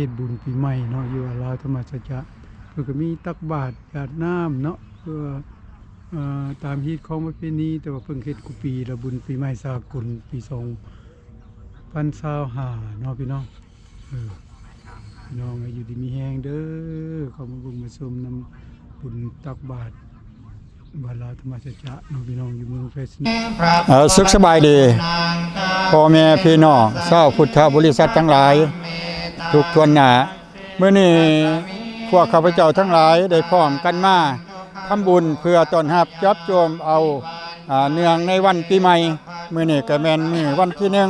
ດບຸນປີໃໝ່ເນາະ ຢູ່ວັດລາວທຳມະສັດຈະ ເພິ່ນກໍມີຕັກບາດຢາດນ້ຳເນາະ ເພື່ອ ເອີ ຕາມຮີດຄອງປະເພນີ ແຕ່ວ່າເພິ່ນເຮັດຄູ່ປີລະ ບຸນປີໃໝ່ສາກົນປີສອງພັນຊາວຫ້າເນາະ ພີ່ນ້ອງ. ເອີ ພີ່ນ້ອງໃຫ້ຢູ່ດີມີແຮງເດີ ເຂົ້າມາເບິ່ງມາຊົມນຳບຸນຕັກບາດ ວັດລາວທຳມະສັດຈະເນາະ ພີ່ນ້ອງຢູ່ເມືອງແພຊະເນຍ. ເອີ ສຸກສະບາຍດີ ພໍ່ແມ່ພີ່ນ້ອງຊາວພຸດທະບໍລິສັດທັງຫຼາຍທຸກຖ້ວນໜ້າ. ມື້ນີ້ພວກຂ້າພະເຈົ້າທັງຫຼາຍໄດ້ພ້ອມກັນມາທຳບຸນເພື່ອຕ້ອນຮັບຈັບໂຈມເອົາ ອາ ເນື່ອງໃນວັນປີໃໝ່. ມື້ນີ້ກໍແມ່ນມື້ວັນທີໜຶ່ງ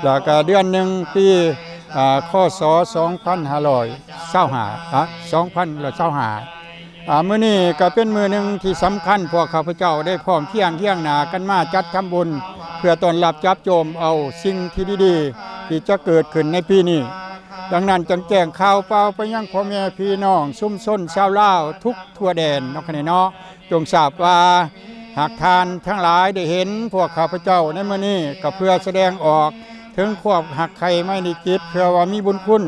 ແລ້ວກໍເດືອນໜຶ່ງ ປີ ອາ ຄ.ສ. ສອງພັນຫ້າຮ້ອຍຊາວຫ້າ ອາ ສອງພັນຊາວຫ້າ. ອາ ມື້ນີ້ກໍເປັນມື້ໜຶ່ງທີ່ສຳຄັນ ພວກຂ້າພະເຈົ້າໄດ້ພ້ອມພຽງຄຽງໜ້າກັນມາຈັດທຳບຸນ ເພື່ອຕ້ອນຮັບຈັບໂຈມເອົາສິ່ງທີ່ດີໆ ທີ່ຈະເກີດຂຶ້ນໃນປີນີ້. ດັ່ງນັ້ນຈຶ່ງແຈ້ງຂ່າວປ່າວໄປຍັງພໍ່ແມ່ພີ່ນ້ອງຊຸມຊົນຊາວລາວທຸກທົ່ວແດນເນາະ ຄະເນເນາະ ຈົ່ງຊາບວ່າ ຫາກທ່ານທັງຫຼາຍໄດ້ເຫັນພວກຂ້າພະເຈົ້າໃນມື້ນີ້ ກໍເພື່ອສະແດງອອກເຖິງຄວາມຮັກໃຄ່ໄມຕີຈິດ ເພື່ອວ່າມີບຸນຄຸນ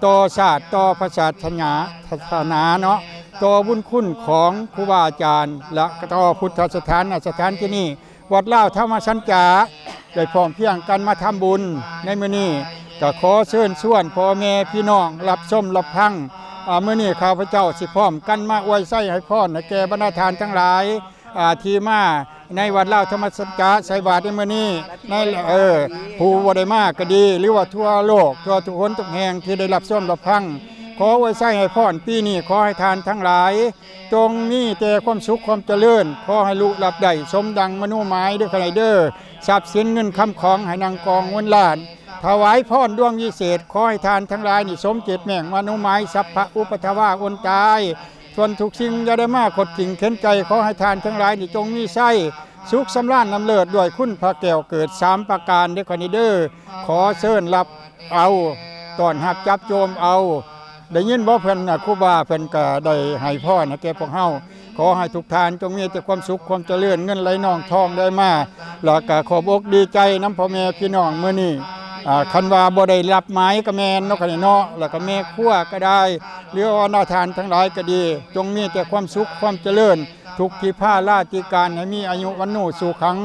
ຕໍ່ຊາດ ຕໍ່ພະສາສະໜາ ສາສະໜາເນາະ ຕໍ່ບຸນຄຸນຂອງຄູບາອາຈານ ແລະ ຕໍ່ພຸດທະສະຖານ ສະຖານທີ່ນີ້ ວັດລາວທຳມະສັນຈາ ໄດ້ພ້ອມພຽງກັນມາທຳບຸນໃນມື້ນີ້. ກໍຂໍເຊີນຊວນພໍ່ແມ່ພີ່ນ້ອງຮັບຊົມຮັບຟັງ. ອາ ມື້ນີ້ຂ້າພະເຈົ້າຊິພ້ອມກັນມາອວຍໄຊໃຫ້ພອນໃຫ້ແກ່ບັນດາທ່ານທັງຫຼາຍ ອາ ທີ່ມາໃນວັດລາວທຳມະສັນຈາໃສ່ບາດໃນມື້ນີ້ ໃນ ເອີ ຜູ້ບໍ່ໄດ້ມາກໍດີ ຫຼືວ່າທົ່ວໂລກ ທົ່ວທຸກຄົນທຸກແຫ່ງທີ່ໄດ້ຮັບຊົມຮັບຟັງ. ຂໍອວຍໄຊໃຫ້ພອນ ປີນີ້ຂໍໃຫ້ທ່ານທັງຫຼາຍ ຈົ່ງມີແຕ່ຄວາມສຸກຄວາມຈະເລີນ ຂໍໃຫ້ລຸລາບໄດ້ສົມດັ່ງມະໂນໝາຍເດີ ຂ້ານ້ອຍເດີ. ຊັບສິນເງິນຄຳຂອງໃຫ້ນັ່ງກອງເງິນລ້ານ. ຖວາຍພອນດວງວິເສດ ຂໍໃຫ້ທ່ານທັງຫຼາຍນີ້ສົມເຈດແມ່ງມະໂນໝາຍ ສັບພະອຸປັດຖະວາອົນຕາຍ ສ່ວນທຸກສິ່ງຢ່າໄດ້ມາຄົດຂີງເຂັນໃຈ. ຂໍໃຫ້ທ່ານທັງຫຼາຍນີ້ຈົ່ງມີໄຊ ສຸກສຳລານລຳເລີດດ້ວຍຄຸນພະແກ້ວເກີດສາມປະການເດີ ຂ້ານ້ອຍເດີ. ຂໍເຊີນຮັບ ເອົາ ຕ້ອນຮັບຈັບໂຈມເອົາ. ໄດ້ຍິນບໍ່ ເພິ່ນ ຄູບາເພິ່ນກະໄດ້ໃຫ້ພອນໃຫ້ແກ່ພວກເຮົາ ຂໍໃຫ້ທຸກທ່ານຈົ່ງມີແຕ່ຄວາມສຸກຄວາມຈະເລີນ ເງິນໄຫຼນອງທອງໄຫຼມາ. ແລ້ວກະຂອບອົກດີໃຈນຳພໍ່ແມ່ພີ່ນ້ອງມື້ນີ້ ອາ ຄັນວ່າບໍ່ໄດ້ຮັບໝາຍກະແມ່ນເນາະ ຄະເນເນາະ ແລ້ວກະແມ່ຄົວກະໄດ້ ຫຼືວ່າບັນດາທ່ານທັງຫຼາຍກະດີ ຈົ່ງມີແຕ່ຄວາມສຸກຄວາມຈະເລີນ ທຸກທິພາລາຕິການ ໃຫ້ມີອາຍຸວັນໂນສຸຂັງ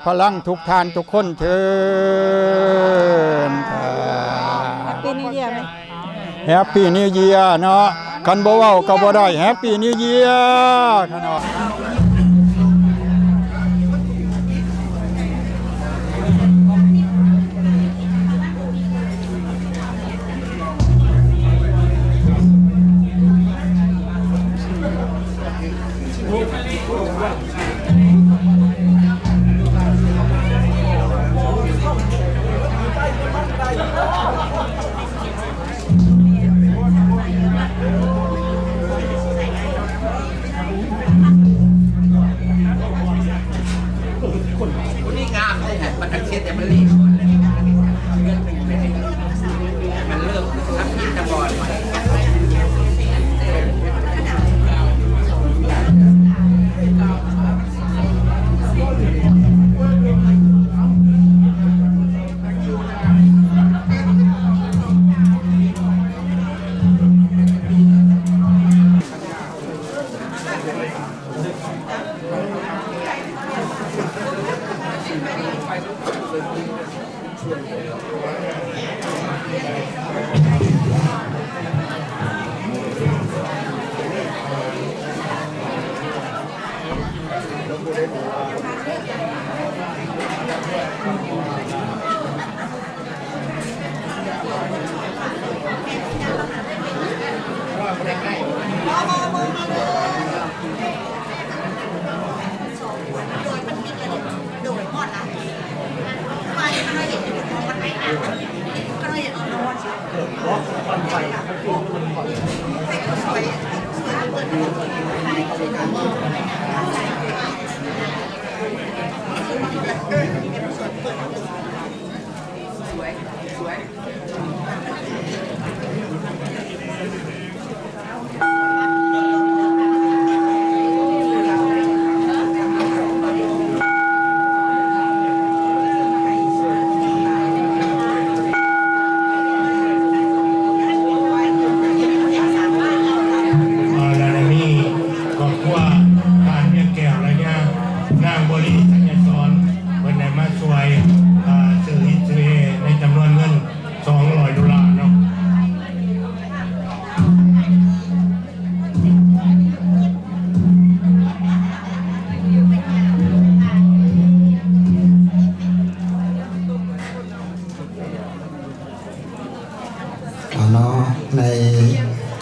ພະລັງ ທຸກທ່ານທຸກຄົນເທີ້ນ. ແຮັບປີນິວເຢຍ ແຮັບປີນິວເຢຍເນາະ ຄັນບໍ່ເວົ້າກໍບໍ່ໄດ້ ແຮັບປີນິວເຢຍ ຂະນ້ອຍ. ສວຍ ສວຍ. ໃນ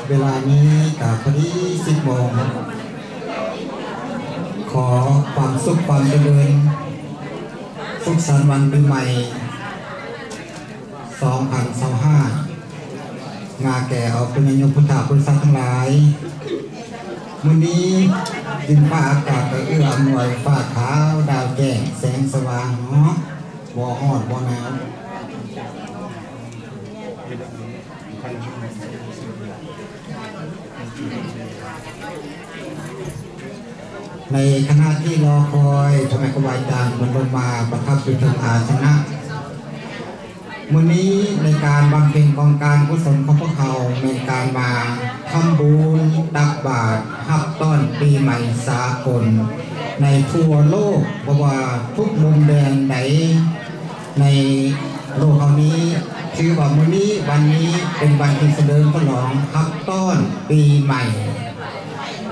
ເວລານີ້ກໍພໍດີສິບໂມງ ຂໍຄວາມສຸກຄວາມຈະເລີນ ສຸກສັນວັນປີໃໝ່ ສອງພັນຊາວຫ້າ ມາແກ່ອອກເປັນຍາດໂຍມພຸດທະບໍລິສັດທັງຫຼາຍ. ມື້ນີ້ດິນຟ້າອາກາດກໍເອື້ອອຳນວຍ ຟ້າຂາວ ດາວແຈ້ງ ແສງສະຫວ່າງເນາະ ບໍ່ຮ້ອນບໍ່ໜາວ. ໃນຂະນະທີ່ລໍຄອຍ ພໍ່ແມ່ຄູບາອາຈານເພິ່ນລົງມາປະທັບຢູ່ເທິງອາສະນະ ມື້ນີ້ໃນການບຳເພັນກອງການກຸສົນຂອງພວກເຮົາ ແມ່ນການມາທຳບຸນຕັກບາດຮັບຕ້ອນປີໃໝ່ສາກົນໃນທົ່ວໂລກ, ບໍ່ວ່າທຸກມຸມແດນໃດໃນໂລກເຮົານີ້ ຖືວ່າມື້ນີ້ ວັນນີ້ເປັນວັນທີ່ສະເຫຼີມສະຫຼອງຮັບຕ້ອນປີໃໝ່.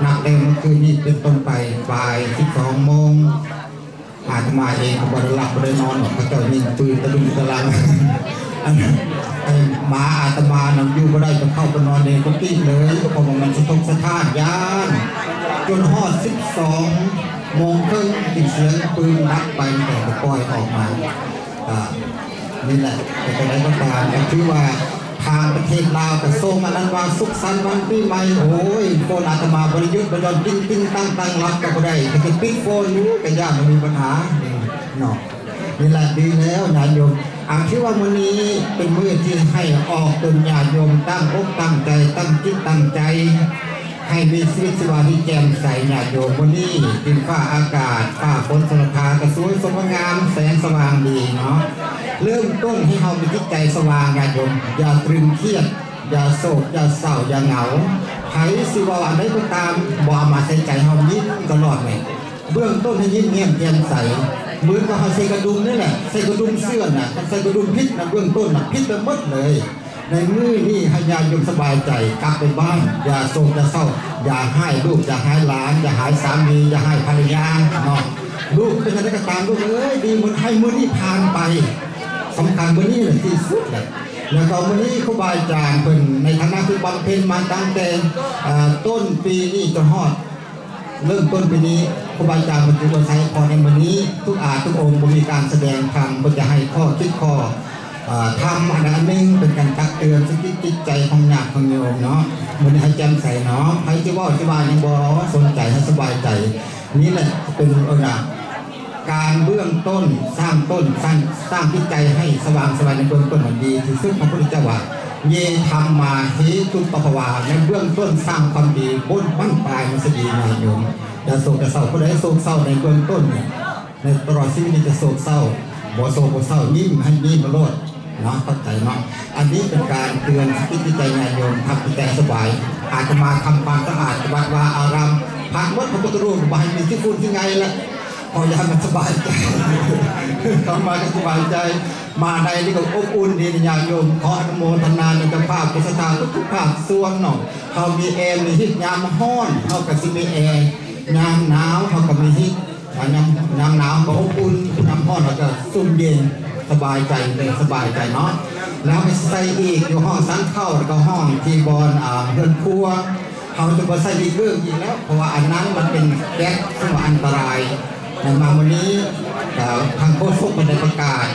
ນັບແຕ່ມື້ຄືນນີ້ເປັນຕົ້ນໄປ ບ່າຍສິບສອງໂມງ ອາດຕະມາເອງກໍບໍ່ໄດ້ຫຼັບບໍ່ໄດ້ນອນດອກ ເຂົາເຈົ້າຍິງປືນຕະລຶງຕະລັງ ອັນ ໄອ້ໝາອາດຕະມານຳຢູ່ບໍ່ໄດ້ ກໍເຂົ້າໄປນອນໃນກຸຕິເລີຍ ເພາະວ່າມັນສະທົກສະທ້ານຢ້ານ ຈົນຮອດສິບສອງໂມງເຄິ່ງ ຈຶ່ງສຽງປືນດັບໄປ ມັນກໍປ່ອຍອອກມາ. ອ່າ ນີ້ແຫຼະ ແຕ່ຈັ່ງໃດກໍຕາມ ກໍຖືວ່າ ທາງປະເທດລາວກໍສົ່ງອັນນັ້ນວ່າ ສຸກສັນວັນປີໃໝ່. ໂອ້ຍ ໂຟນອາດຕະມາບໍ່ໄດ້ຢຸດບໍ່ຢ່ອນ ຕິງຕິງຕັງຕັງ ລັບກໍບໍ່ໄດ້ ກໍຈະປິດໂຟນຢູ່ ກໍຢ້ານມັນມີບັນຫາເນາະ. ນີ້ແຫຼະ ດີແລ້ວຍາດໂຍມ. ອາ ຖືວ່າມື້ນີ້ເປັນມື້ທີ່ໃຫ້ອອກຕົນຍາດໂຍມ ຕັ້ງອົກຕັ້ງໃຈ ຕັ້ງຈິດຕັ້ງໃຈ ໃຫ້ມີຊີວິດຊີວາທີ່ແຈ່ມໃສ ຍາດໂຍມ. ມື້ນີ້ດິນຟ້າອາກາດ ຟ້າຝົນຊົງລະທາ ກະສວຍສົດງົດງາມ ແສງສະຫວ່າງດີເນາະ. ເລີ່ມຕົ້ນໃຫ້ເຮົາມີຈິດໃຈສະຫວ່າງ ຍາດໂຍມ ຢ່າຕຶງຄຽດ ຢ່າໂສກ ຢ່າເສົ້າ ຢ່າເຫງົາ. ໃຜຊິເວົ້າອັນໃດກໍຕາມ ບໍ່ເອົາມາໃສ່ໃຈ ເຮົາຍິ້ມຕະຫຼອດແມ່ນ. ເບື້ອງຕົ້ນໃຫ້ຍິ້ມແຍ້ມແຈ່ມໃສ ເໝືອນກັບເຮົາໃສ່ກະດຸມນີ້ແຫຼະ ໃສ່ກະດຸມເຊື່ອນະ ຄັນໃສ່ກະດຸມຜິດນະ ເບື້ອງຕົ້ນນະ ຜິດໄປໝົດເລີຍ. ໃນມື້ນີ້ໃຫ້ຍາດໂຍມສະບາຍໃຈ ກັບໄປບ້ານ ຢ່າໂສກ ຢ່າເສົ້າ ຢ່າຮ້າຍລູກ ຢ່າຮ້າຍຫຼານ ຢ່າຮ້າຍສາມີ ຢ່າຮ້າຍພັນລະຍາເນາະ. ລູກເປັນຈັ່ງໃດກໍຕາມ ລູກເອີຍ ດີໝົດ ໃຫ້ມື້ນີ້ຜ່ານໄປ. ສຳຄັນມື້ນີ້ແຫຼະທີ່ສຸດແຫຼະ. ແລ້ວກໍມື້ນີ້ຄູບາອາຈານເພິ່ນໃນຖານະທີ່ບຳເພັນມາຕັ້ງແຕ່ ເອີ ຕົ້ນປີນີ້ຈົນຮອດ ເລີ່ມຕົ້ນປີນີ້ ຄູບາອາຈານເພິ່ນຈະອວດໄຊພອນໃນມື້ນີ້ ທຸກອາດທຸກອົງ ບໍ່ມີການສະແດງທຳ ເພິ່ນຈະໃຫ້ຂໍ້ຄິດຂໍ້ ເອີ ທຳອັນໃດອັນໜຶ່ງ ເປັນການຕັກເຕືອນສະຕິຈິດໃຈຂອງຍາດຂອງໂຍມເນາະ. ມື້ນີ້ໃຫ້ແຈ່ມໃສເນາະ ໃຜຊິເວົ້າຊິວ່າຫຍັງບໍ່ສົນໃຈ ໃຫ້ສະບາຍໃຈ. ນີ້ແຫຼະເປັນ ເອີ້ນວ່າ ການເບື້ອງຕົ້ນ ສ້າງຕົ້ນ ສ້າງ ສ້າງຈິດໃຈໃຫ້ສະຫວ່າງໄສໃນເບື້ອງຕົ້ນນັ້ນດີທີ່ສຸດ. ພະພຸດທະເຈົ້າວ່າ ເຢ ທຳມາ ເຫຕຸປະພະວາ ໃນເບື້ອງຕົ້ນສ້າງຄວາມດີ ບົນບັ້ນປາຍມັນຊິດີ ຍາດໂຍມ. ຢ່າໂສກຢ່າເສົ້າ ຜູ້ໃດໂສກເສົ້າໃນເບື້ອງຕົ້ນນີ້ ໃນຕະຫຼອດຊີວິດນີ້ຈະໂສກເສົ້າ ບໍ່ໂສກບໍ່ເສົ້າ ຍິ້ມໃຫ້ຍິ້ມໂລດ. ເນາະ ເຂົ້າໃຈເນາະ. ອັນນີ້ເປັນການເຕືອນສະຕິຈິດໃຈຍາດໂຍມ ທຳຈິດໃຈໃຫ້ສະບາຍ. ອາດຕະມາທຳຄວາມສະອາດວັດວາອາຣາມ ພັກໝົດພະພຸດທະຮູບ ບໍ່ໃຫ້ມີຂີ້ຝຸ່ນຂີ້ໄງ່ລະ ເພາະຢາກໃຫ້ມັນສະບາຍໃຈ ເຂົ້າມາກໍສະບາຍໃຈ ມາໃດນີ້ກໍອົບອຸ່ນດີນະຍາດໂຍມ. ຂໍອະນຸໂມທະນານຳເຈົ້າພາບຜູ້ສັດທາທຸກໆພາກສ່ວນເນາະ. ເຮົາມີແອ ມີຮີດ ຍາມຮ້ອນເຮົາກໍຊິມີແອ ຍາມໜາວເຮົາກໍມີຮີດ. ຍາມ ຍາມໜາວກໍອົບອຸ່ນ ຍາມຮ້ອນກໍຊຸ່ມເຢັນ ສະບາຍໃຈ ເລີຍສະບາຍໃຈເນາະ. ແລ້ວກໍໃສ່ອີກຢູ່ຫ້ອງສັງເຂົ້າ ແລ້ວກໍຫ້ອງທີ່ບ່ອນ ອ່າ ເຮືອນຄົວ ເຮົາຈະບໍ່ໃສ່ອີກເລື່ອງອີກແລ້ວ ເພາະວ່າອັນນັ້ນມັນເປັນແກັສ ເຊິ່ງວ່າອັນຕະລາຍ. ໃນມາມື້ນີ້ ກໍທາງໂຄສົກເພິ່ນໄດ້ປະກາດ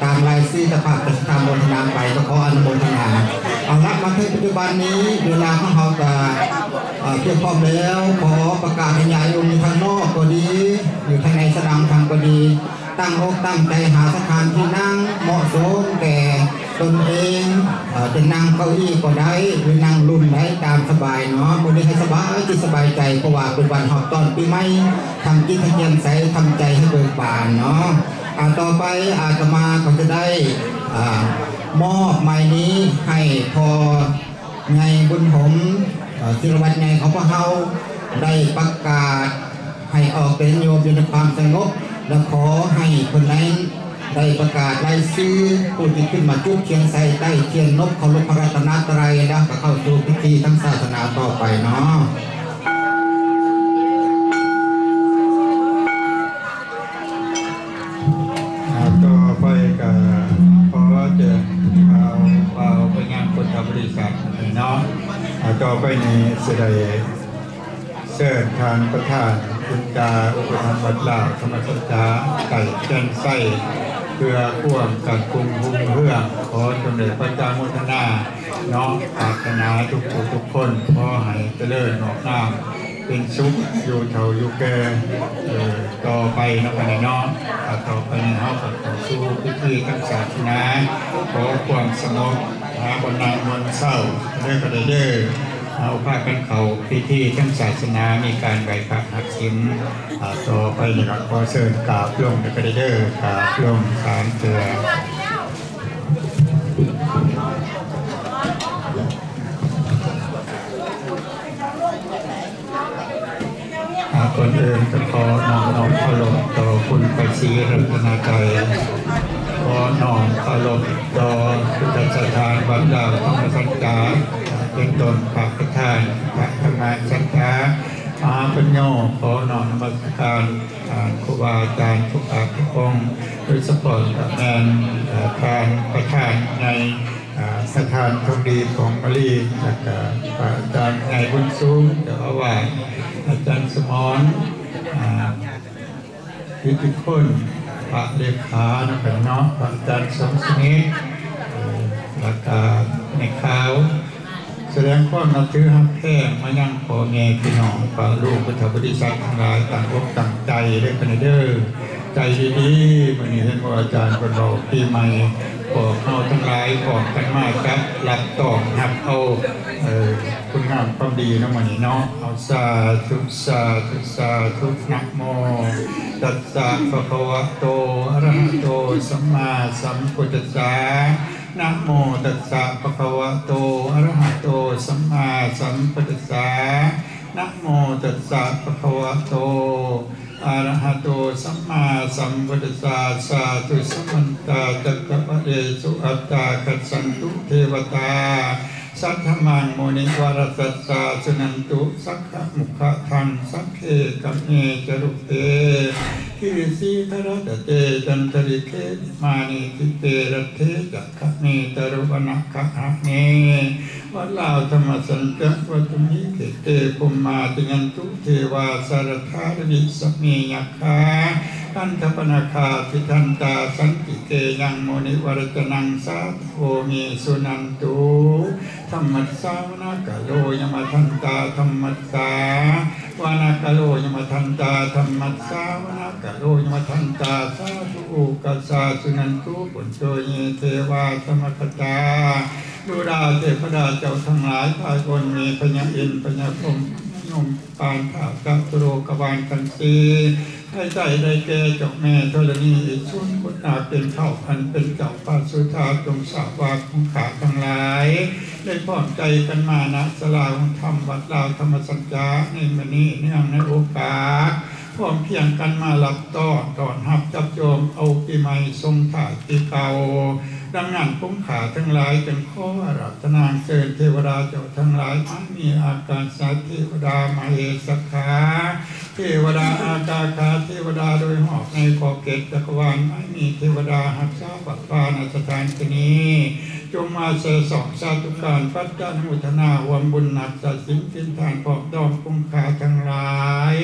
ຕາມລາຍຊື່ເຈົ້າພາບ ກໍຊິຕາມໂມທະນາໄປ ກໍຂໍອະນຸໂມທະນາ. ເອົາລະ ມາເຖິງປັດຈຸບັນນີ້ ເວລາຂອງເຮົາກໍ ເອີ ພຽງພ້ອມແລ້ວ ຂໍປະກາດໃຫ້ຍາດໂຍມຢູ່ທາງນອກກໍດີ ຢູ່ທາງໃນສະໜາມທຳກໍດີ ຕັ້ງອົກຕັ້ງໃຈຫາສະຖານທີ່ນັ່ງເໝາະສົມແກ່ຕົນເອງ ເອີ ຈະນັ່ງເກົ້າອີ້ກໍໄດ້ ຫຼືນັ່ງລຸ່ມໃດຕາມສະບາຍເນາະ. ມື້ນີ້ໃຫ້ສະບາຍຈິດສະບາຍໃຈ ເພາະວ່າເປັນວັນຮັບຕ້ອນປີໃໝ່ ທຳຈິດໃຫ້ແຈ່ມໃສ ທຳໃຈໃຫ້ເບີກບານເນາະ. ອາ ຕໍ່ໄປອາດຕະມາກໍຈະໄດ້ ອາ ມອບໄມນີ້ໃຫ້ພໍ່ ໃຫຍ່ບຸນຫົມ ເອີ ສິລະວັດໃຫຍ່ຂອງພວກເຮົາ ໄດ້ປະກາດໃຫ້ອອກເປັນໂຍມຢູ່ໃນຄວາມສະຫງົບ ແລະ ຂໍໃຫ້ເພິ່ນນັ້ນໄດ້ປະກາດລາຍຊື່ຜູ້ທີ່ຂຶ້ນມາຈຸດທຽນໃສ່ໃຕ້ທຽນນົບ ເຄົາລົບພະລັດຕະນະໄຕ ແລ້ວກໍເຂົ້າສູ່ພິທີທາງສາສະໜາຕໍ່ໄປເນາະ. ອ່າ ຕໍ່ໄປກໍຂໍແຈ້ງຂ່າວ ເວົ້າໄປຍັງພຸດທະບໍລິສັດ ເນາະ ອ່າ ຕໍ່ໄປນີ້ຊິໄດ້ເຊີນທ່ານປະທານບຸນຕາ ອຸປະຖຳວັດລາວທຳມະສັດຈາ ໄກ່ແກ່ນໄຊ ເພື່ອຄວາມການກຸ້ງຮຸ່ງເຮືອງ. ຂໍຈົ່ງໄດ້ປະຈາໂມທະນາເນາະ ປາດຖະໜາທຸກຜູ້ທຸກຄົນ ຂໍໃຫ້ຈະເລີນງອກງາມ ເປັນສຸກ ຢູ່ເຖົ້າຢູ່ແກ່ ເອີ ຕໍ່ໄປເນາະ ບັດນີ້ເນາະ. ອ່າ ຕໍ່ໄປນີ້ເຮົາກໍເຂົ້າສູ່ພິທີທາງສາສະໜາ ຂໍຄວາມສະຫງົບ ຫາບ່ອນນັ່ງບ່ອນເຊົາເດີ ກໍໄດ້ເດີ. ເຮົາພາກັນເຂົ້າພິທີທາງສາສະໜາ ມີການໄຫວ້ພະຮັກສິນ. ອ່າ ຕໍ່ໄປນີ້ກໍຂໍເຊີນກາບລົງເດີ ກໍໄດ້ເດີ ກາບລົງສາມເທື່ອ. ອ່າ ກ່ອນອື່ນກໍຂໍນ້ອມ ນ້ອມເຄົາລົບຕໍ່ຄຸນພະສີລັດຕະນະໄຕ, ຂໍນ້ອມເຄົາລົບຕໍ່ພຸດທະສະຖານວັດລາວທຳມະສັດຈາ ເປັນຕົ້ນພະປະທານ ພະທຳມະສັດທາ ມະຫາປັນໂຍ. ຂໍນ້ອມນະມັດສະການ ອ່າ ຄູບາອາຈານທຸກພະອົງ ໂດຍສະເພາະກໍແມ່ນ ເອີ ທ່ານປະທານໃຫຍ່ ອ່າ ປະທານທອງດີຂອງມາລີ ແລ້ວກະພະອາຈານໃຫຍ່ບຸນສູງ ເຈົ້າອາວາດ, ອາຈານສະໝອນ ອ່າ ອິດທິພົນ ພະເລຂານຳກັນເນາະ, ພະອາຈານສົມສະໜິດ ເອີ ແລ້ວກະແມ່ຂາວ. ສະແດງຄວາມນັບຖືຮັກແພງມາຍັງພໍ່ແມ່ພີ່ນ້ອງ ປະລູກພຸດທະບໍລິສັດທັງຫຼາຍ ຕັ້ງອົກຕັ້ງໃຈເດີ ກັນເດີ. ໃຈດີໆ ມື້ນີ້ເຫັນບໍ່ ອາຈານເພິ່ນເວົ້າປີໃໝ່ ພວກເຮົາທັງຫຼາຍພ້ອມກັນມາຈັດ ຮັບຕ້ອນຮັບເອົາ ເອີ ຄຸນງາມຄວາມດີເນາະ ມື້ນີ້ເນາະ. ເອົາ ສາທຸ ສາທຸ ສາທຸ. ນະໂມ ຕັດສະ ພະຄະວະໂຕ ອະລະຫະໂຕ ສຳມາສຳພຸດທັດສະ. ນະໂມ ຕັດສະ ພະຄະວະໂຕ ອະລະຫະໂຕ ສຳມາສຳພຸດທັດສະ. ນະໂມ ຕັດສະ ພະຄະວະໂຕ ອະລະຫະໂຕ ສຳມາສຳພຸດທັດສະ. ສາທຸ. ສະມັນຕາ ຈັກກະວະເລສຸ ອັດຕາ ຄັດສັນຕຸ ເທວະຕາ ສັດທະມັງ ມຸນິວະຣະສັດສາ ສຸນັນຕຸ ສັກຂະມຸຂະທັງ ສັກເຂ ກະເມ ຈາຣຸເກ ກິຣິສີທະຣະຕະເຕ ຈັນຕະລິເກ ວິມານີ ດີເປ ລັດເທ ຈະ ຄະເມ ຕະຣະວະນະຄະຫະເນ. ວັດລາວທຳມະສັດຈະ ວັດຕຸມຫິ ເຂເຕ ພົມມາ ຈະຍັນຕຸ ເທວາ ສາລະທາ ລະວິສະເມ ຍັກຂາ ກັນທະປະນາຄາ ຕິທັນຕາ ສັນຕິເກ ຍັງ ມຸນິວະຣະຈະນັງ ສາທະໂວ ເມ ສຸນັນຕຸ. ທຳມັດສາ ວະນາກາໂລ ຍະມະທັນຕາ ທຳມັດສາ ວະນາກາໂລ ຍະມະທັນຕາ ທຳມັດສາ ວະນາກາໂລ ຍະມະທັນຕາ ສາທຸ ໂອກາສາ ສຸນັນຕຸ ປຸນໂຈ ເຍ ເທວາ ສະມັກຂະຕາ. ດູລາເທວະດາເຈົ້າທັງຫຼາຍ ພາຍບົນມີພະຍາອິນ ພະຍາພົມ ຍາຍົມ ປານທ້າວຈະຕຸໂລກະວານທັງສີ່ ໃຫ້ໄດ້ ໄດ້ແກ່ເຈົ້າແມ່ທໍລະນີ ອີກສູນຄຸນນາເປັນເຜົ່າ ອັນເປັນເຈົ້າພະສຸທາ ຈົ່ງຊາບວ່າຄົງຂ້າທັງຫຼາຍ ໄດ້ພ້ອມໃຈກັນມາ ນະສາລາໂຮງທຳ ວັດລາວທຳມະສັດຈາ ໃນມື້ນີ້ ເນື່ອງໃນໂອກາດ ພ້ອມພຽງກັນມາຮັບຕ້ອນ ຕ້ອນຮັບຈັບໂຍມ ເອົາປີໃໝ່ສົ່ງທ້າຍປີເກົ່າ. ດັ່ງນັ້ນ ຄົງຂ້າທັງຫຼາຍ ຈຶ່ງຂໍອາລາທະນາເຊີນເທວະດາເຈົ້າທັງຫຼາຍ ມະມີອາກາສະເທວະດາ ມະເຫສະຂາ ເທວະດາອາກາຂາ ເທວະດາໂດຍຮອບໃນຂອບເຂດຈັກກະວານ ມະມີເທວະດາຮັກສາວັດວານະສະຖານທີ່ນີ້ ຈົ່ງມາແຊຊ່ອງສາທຸການ ປັດຈານຸໂມທະນາຮ່ວມບຸນຮັກສາສິນກິນທານ ພ້ອມດອງຄົງຂ້າທັງຫຼາຍ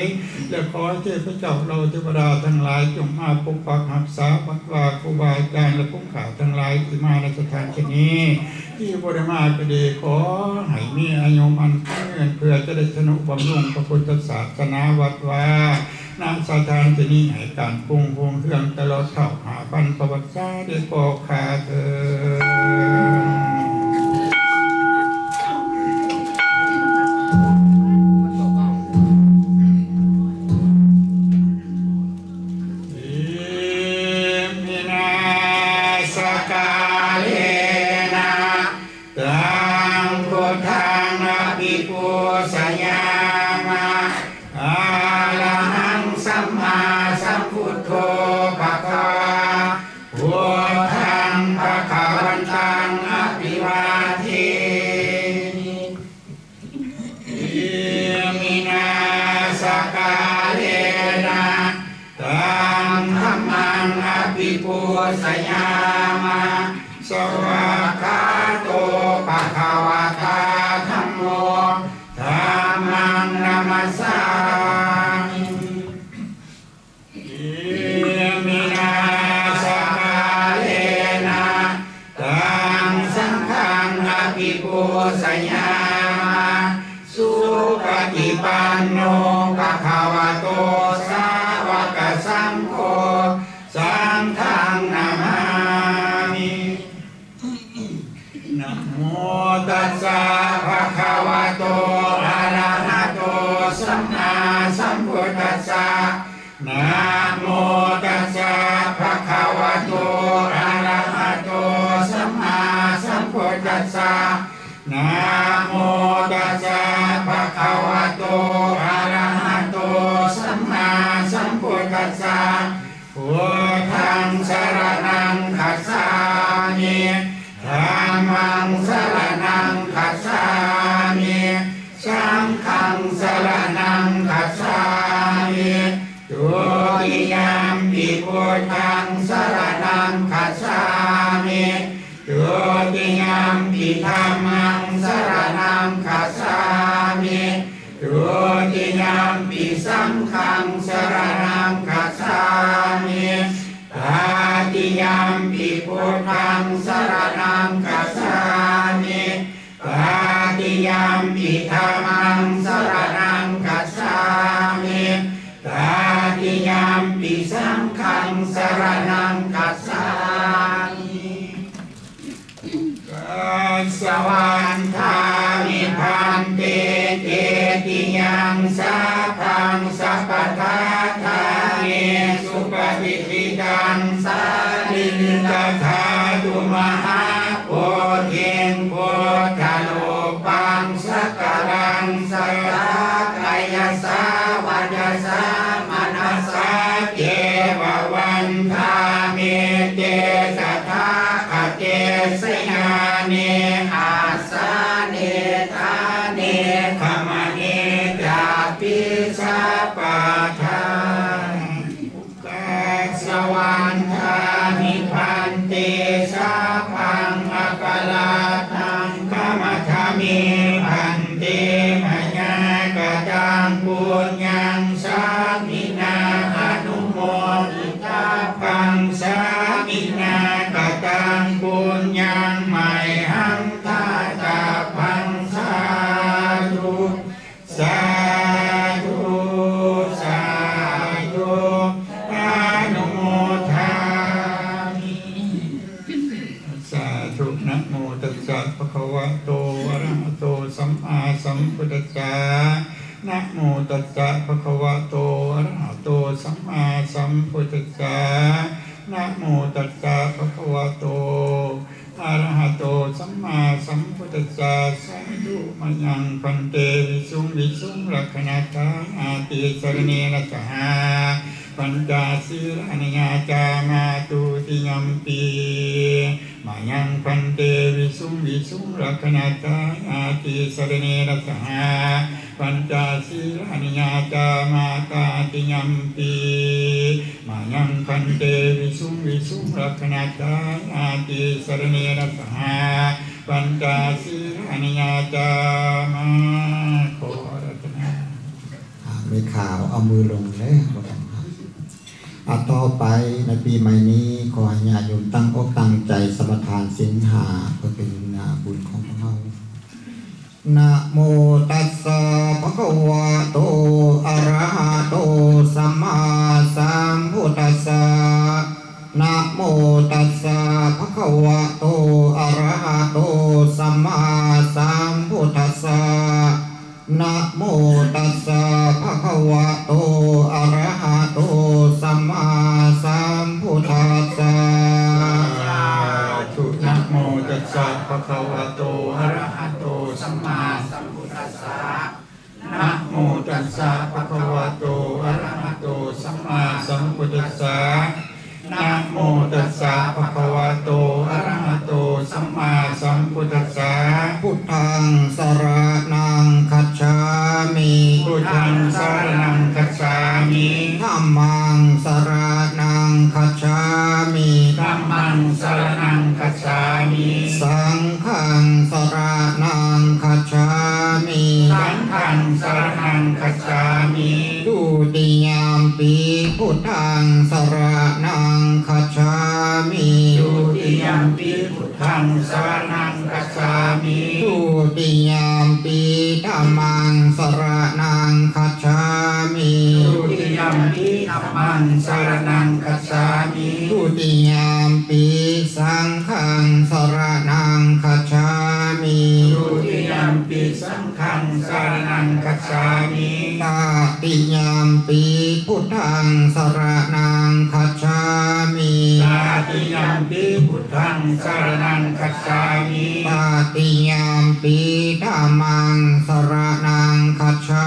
ແລະ ຂໍເທບພະເຈົ້າເຫຼົ່າເທວະດາທັງຫຼາຍ ຈົ່ງມາປົກປັກຮັກສາວັດວາ ຄູບາອາຈານ ແລະ ຄົງຂ້າທັງຫຼາຍທີ່ມາໃນສະຖານທີ່ນີ້ ທີ່ບໍ່ໄດ້ມາກໍດີ ຂໍໃຫ້ມີອາຍຸໝັ້ນຂວັນຍືນ ເພື່ອຈະໄດ້ທະນຸບຳລຸງພະພຸດທະສາສະໜາວັດວາ ນະສະຖານທີ່ນີ້ໃຫ້ການກຸ້ງຮຸ່ງເຮືອງຕະຫຼອດເທົ່າຫ້າພັນປະຫວັດສາດ ເດ ຂໍຂ້າເທີ້ນ. ອິມິນາສະກາເລນະ ຕັງພຸດທັງອະພິປູຊະຍາມະ ອະລະຫັງສຳມາສຳພຸດໂທພະຄະວາ ພຸດທັງພະຄະວັນຕັງອະພິວາເທມິ ອິມິນາສະກາເລນະ ຕັງທຳມັງອະພິປູຊະຍາມະ ສະຫວາກຂາໂຕພະຄະວະຕາ ສຸປະຕິປັນໂນ ພະຄະວະໂຕ ສາວະກະສັງໂຄ ສັງຄັງນະມາມິ. Namo tassa bhagavato arahato sammāsambuddhassa. Namo tassa bhagavato arahato sammāsambuddhassa. Namo tassa bhagavato arahato sammāsambuddhassa. Buddhaṃ saraṇaṃ gacchāmi. Dhammaṃ saraṇaṃ gacchāmi. Saṅghaṃ saraṇaṃ gacchāmi. Dutiyampi buddhaṃ saraṇaṃ gacchāmi. Dutiyampi dhammaṃ saraṇaṃ gacchāmi. Dutiyampi saṅghaṃ saraṇaṃ gacchāmi. Tatiyampi buddhaṃ saraṇaṃ gacchāmi. Tatiyampi dhammaṃ saraṇaṃ gacchāmi. Tatiyampi saṅghaṃ saraṇaṃ gacchāmi. Ukāsa vandāmi bhante cetiyaṃ sabbaṃ sabbattha ṭhāne supatiṭṭhitaṃ sārīrikadhātumahābodhiṃ buddharūpaṃ sakalaṃ sadā kāyasā vacasā manasā ceva vandāmete tathāgate sayane āsane ṭhāne gamane cāpi sabbadā. Ukāsa vandāmi bhante sabbaṃ aparādhaṃ khamatha me bhante mayā kataṃ puññaṃ sāminā anumoditabbaṃ sāminā kataṃ puññaṃ mayhaṃ dātabbaṃ sādhu. Sādhu, sādhu, anumodāmi. Sādhu. Namo tassa bhagavato arahato sammāsambuddhassa. Namo tassa bhagavato arahato sammāsambuddhassa. Namo tassa bhagavato arahato sammāsambuddhassa. Sādhu. Mayaṃ bhante visuṃ visuṃ rakkhaṇatthāya tisaraṇena saha pañca sīlāni yācāma. Dutiyampi mayaṃ bhante visuṃ visuṃ rakkhaṇatthāya tisaraṇena saha pañca sīlāni yācāma. Tatiyampi mayaṃ bhante visuṃ visuṃ rakkhaṇatthāya tisaraṇena saha pañca sīlāni yācāma. ຂໍອາຣາທະນາ. ອ່າ ແມ່ຂາວເອົາມືລົງເດີ ບໍ່ຕ້ອງຫາ. ອ່າ ຕໍ່ໄປໃນປີໃໝ່ນີ້ ຂໍໃຫ້ຍາດໂຍມຕັ້ງອົກຕັ້ງໃຈສະມາທານສິນຫ້າ ເພື່ອເປັນ ອ່າ ບຸນຂອງພວກເຮົາ. Namo tassa bhagavato arahato sammāsambuddhassa. Namo tassa bhagavato arahato sammāsambuddhassa. Namo tassa bhagavato arahato sammāsambuddhassa. Sādhu. Namo tassa bhagavato arahato sammāsambuddhassa. Namo tassa bhagavato arahato sammāsambuddhassa. Namo tassa bhagavato arahato sammāsambuddhassa. Buddhaṃ saraṇaṃ gacchāmi. Buddhaṃ saraṇaṃ gacchāmi. Dhammaṃ saraṇaṃ gacchāmi. Dhammaṃ saraṇaṃ gacchāmi. Saṅghaṃ saraṇaṃ gacchāmi. Saṅghaṃ saraṇaṃ gacchāmi. Dutiyampi buddhaṃ saraṇaṃ gacchāmi. Dutiyampi buddhaṃ saraṇaṃ gacchāmi. Dutiyampi dhammaṃ ສະຣະນັງ ຄັດສາມິ Dutiyampi dhammaṃ saraṇaṃ gacchāmi. Dutiyampi saṅghaṃ ສະຣະນັງ ຄັດສາມິ Dutiyampi saṅghaṃ saraṇaṃ gacchāmi. Tatiyampi buddhaṃ ສະຣະນັງ ຄັດສາມິ Tatiyampi buddhaṃ saraṇaṃ gacchāmi. Tatiyampi dhammaṃ ສະຣະນັງ ຄັດສາ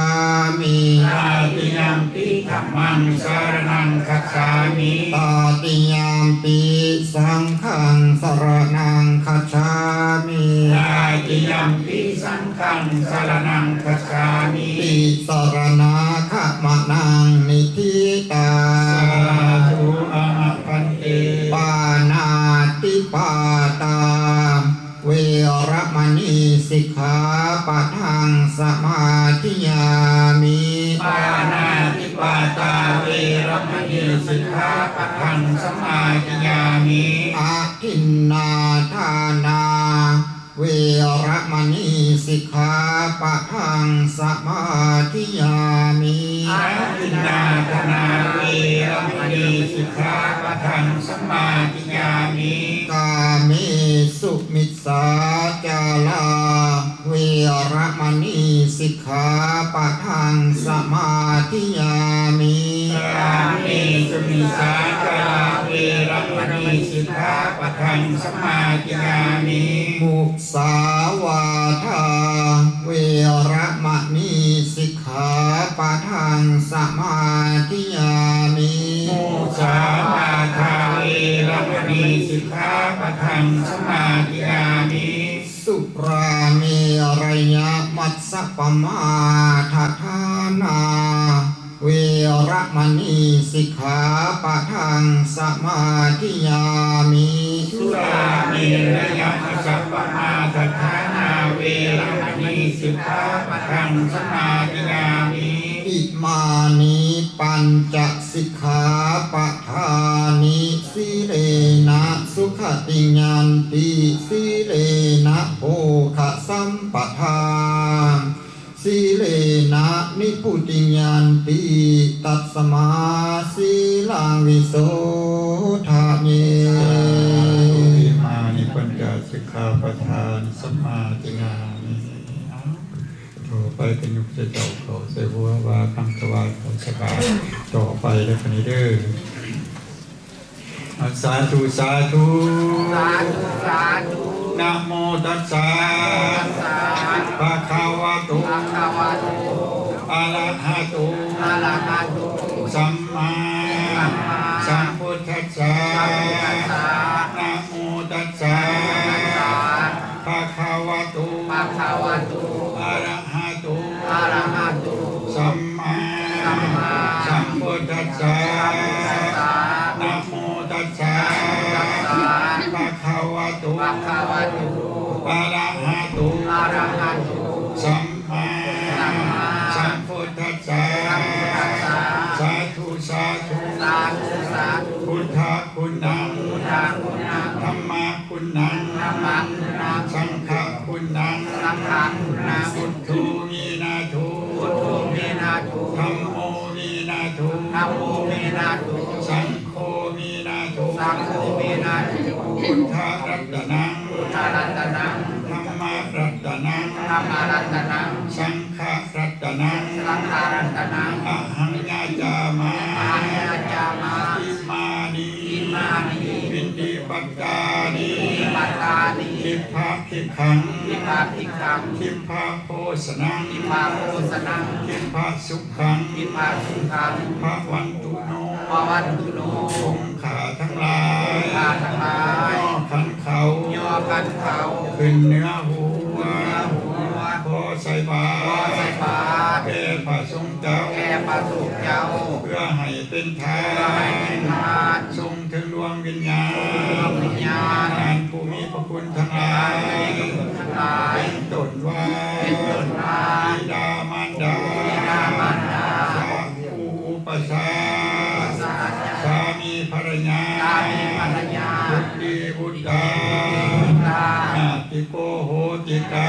ມິ Tatiyampi dhammaṃ saraṇaṃ gacchāmi. Tatiyampi saṅghaṃ ສະຣະນັງ ຄັດສາມິ Tatiyampi saṅghaṃ saraṇaṃ gacchāmi. Tisaraṇagamanaṃ niṭṭhitaṃ. Sādhu āma bhante. Pāṇātipātā veramaṇī sikkhāpadaṃ samādiyāmi. Pāṇātipātā veramaṇī sikkhāpadaṃ samādiyāmi. Adinnādānā veramaṇī sikkhāpadaṃ samādiyāmi. Adinnādānā veramaṇī sikkhāpadaṃ samādiyāmi. Kāmesu micchācārā veramaṇī sikkhāpadaṃ samādiyāmi. Kāmesu micchācārā veramaṇī sikkhāpadaṃ samādiyāmi. Musāvādā veramaṇī sikkhāpadaṃ samādiyāmi. Musāvādā veramaṇī sikkhāpadaṃ samādiyāmi. Surāmerayamajjapamādaṭṭhānā veramaṇī sikkhāpadaṃ samādiyāmi. Surāmerayamajjapamādaṭṭhānā veramaṇī sikkhāpadaṃ samādiyāmi. Imāni pañca sikkhāpadāni. Sīlena sugatiṃ yanti, sīlena bhogasampadā, sīlena nibbutiṃ yanti, tasmā sīlaṃ visodhaye. Imāni pañca sikkhāpadāni samādiyāmi. ຕໍ່ໄປກໍຍົກໃສ່ເຈົ້າເຂົ້າໃສ່ຫົວ ວ່າຄຳຖວາຍເຂົ້າສະການຕໍ່ໄປເດີ ບັດນີ້ເດີ. ສາທຸ ສາທຸ ສາທຸ ສາທຸ. Namo tassa bhagavato arahato sammāsambuddhassa. Namo tassa bhagavato arahato sammāsambuddhassa. Namo tassa bhagavato arahato sammāsambuddhassa. Sādhu, sādhu. Buddhaguṇaṃ, dhammaguṇaṃ, saṅghaguṇaṃ. Buddho me nātho, dhammo me nātho, saṅgho me nātho. Buddharatanaṃ, dhammaratanaṃ, saṅgharatanaṃ, ahaṃ yācāma. Imāni, piṇḍapattāni, khippabhikkhaṃ, khippabhojanaṃ, khippasukhaṃ, bhavantu no. Cūṃ ຂ້າທັງຫຼາຍ ຍໍຂັນເຂົ້າ ຂຶ້ນເໜືອຫົວ ພໍໃສ່ບາດ ແດ່ພະສົງເຈົ້າ ເພື່ອໃຫ້ເປັນທານ ສົ່ງເຖິງດວງວິນຍານ ທ່ານຜູ້ມີພະຄຸນທັງຫຼາຍ ເປັນຕົ້ນວ່າ ບິດາມານດາ ຜູ້ອຸປະຊາກ ສາມີພັນລະຍາ ບຸດດີບຸດຕາ ອາຕິໂກໂຫຕິກາ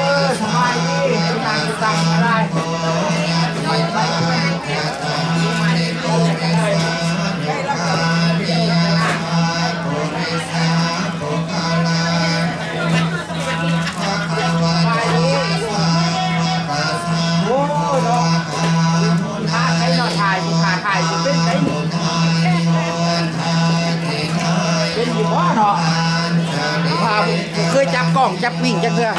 ສະບາຍດີ ນັ່ງຢູ່ຕັງກໍໄດ້ ໄປໄປ ໂອ້ຍເນາະ ຖ້າໃຜເນາະ ຖ່າຍ ຖ້າຖ່າຍຊິເປັນໄດ໋ ເປັນຢູ່ບໍ່ເນາະ ວ່າບໍ່ເຄີຍຈັບກ້ອງຈັບມິ້ງຈັກເທື່ອ.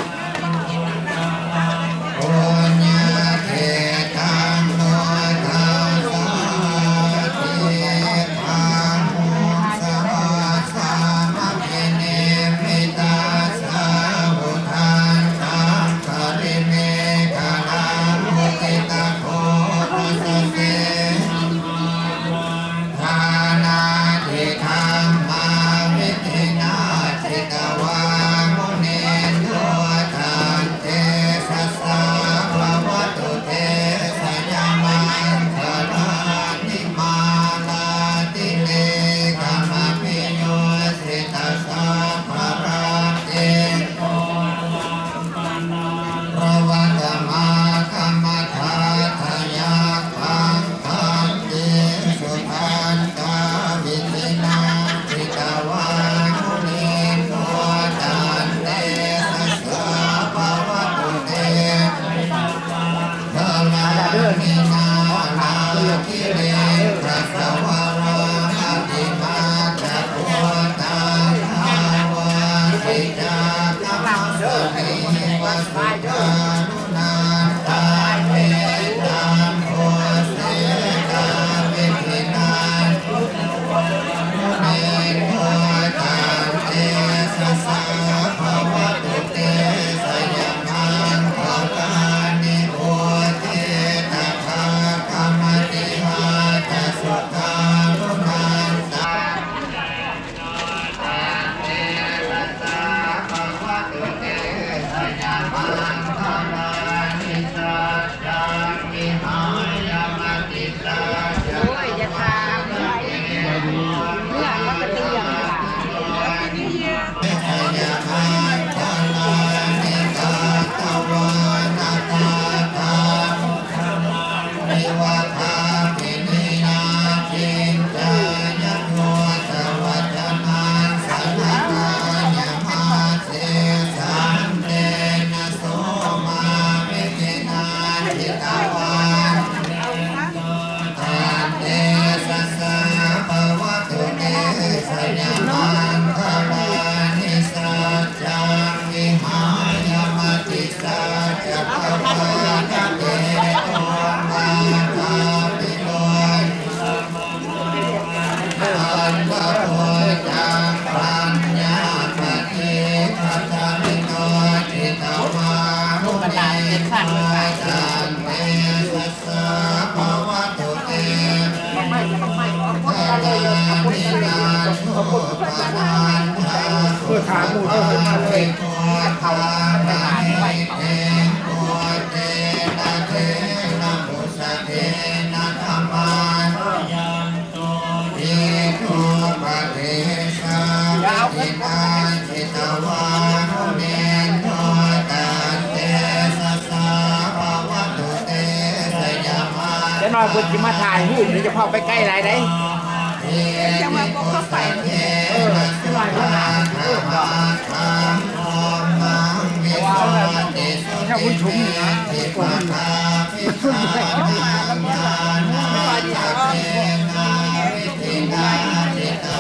ທານາທິທຳມະວິທິນາ ຈິດຕະວາມຸນີໂນ ຕັນເຕຊະສາ ພະວະຕຸເຕ ຊະຍະມັງຄະລານິ ມາລາຕິເລກະມະພິໂຍສິຕະສັບພະລັກເກ ພະວັດຕະມາຄະມະທາທະຍັກຂັງ ຄັນຕິສຸທັນຕາວິທິນາ ຈິດຕະວາມຸນີໂນ ຕັນເຕຊະສາ ພະວັດຕະເຕ ຄະລານິນານາຄິເລນທະສະວະລາມະຕິມາຈະໂຄຕັງ ອາວາສິຈາຄະມາສະນີ ວະສຸຈາລຸນານຕາເມ ຕັງໂຄເສກາວິທິນາ ມຸນີໂນ ຕັນເຕຊະສາ ພະວະຕຸເຕ ຊະຍະມ ຈັກກະວານະເຕໂຊມາຄາພິໂລມະ ອັນວະໂພຈັງປັນຍາປະຕິພັດທະມິໂນ ຈິດຕະວາມຸນີໂນ ຕັນເຕຊະສາພະວະຕຸເຕ ເພື່ອຖາມໝູ່ເຂົາເພິ່ນມາເລີຍ ເພະເທນະເທນະ ປຸດສະເທນະ ທຳມານະ ຍາວເພິ່ນ ຈັກໜ້ອຍເພິ່ນຊິມາຖ່າຍຮູບ ເຈົ້າພາບໄປໃກ້ຫຼາຍໃດ໋ ຈັ່ງວ່າບໍ່ເຂົ້າໄປ ເອີ ຈັກໜ້ອຍເພິ່ນ ເອີ ແຖວບຸນຊຸມນີ້ນະ ເພິ່ນ ເພິ່ນ ເພິ່ນ ສະບາຍດີເນາະ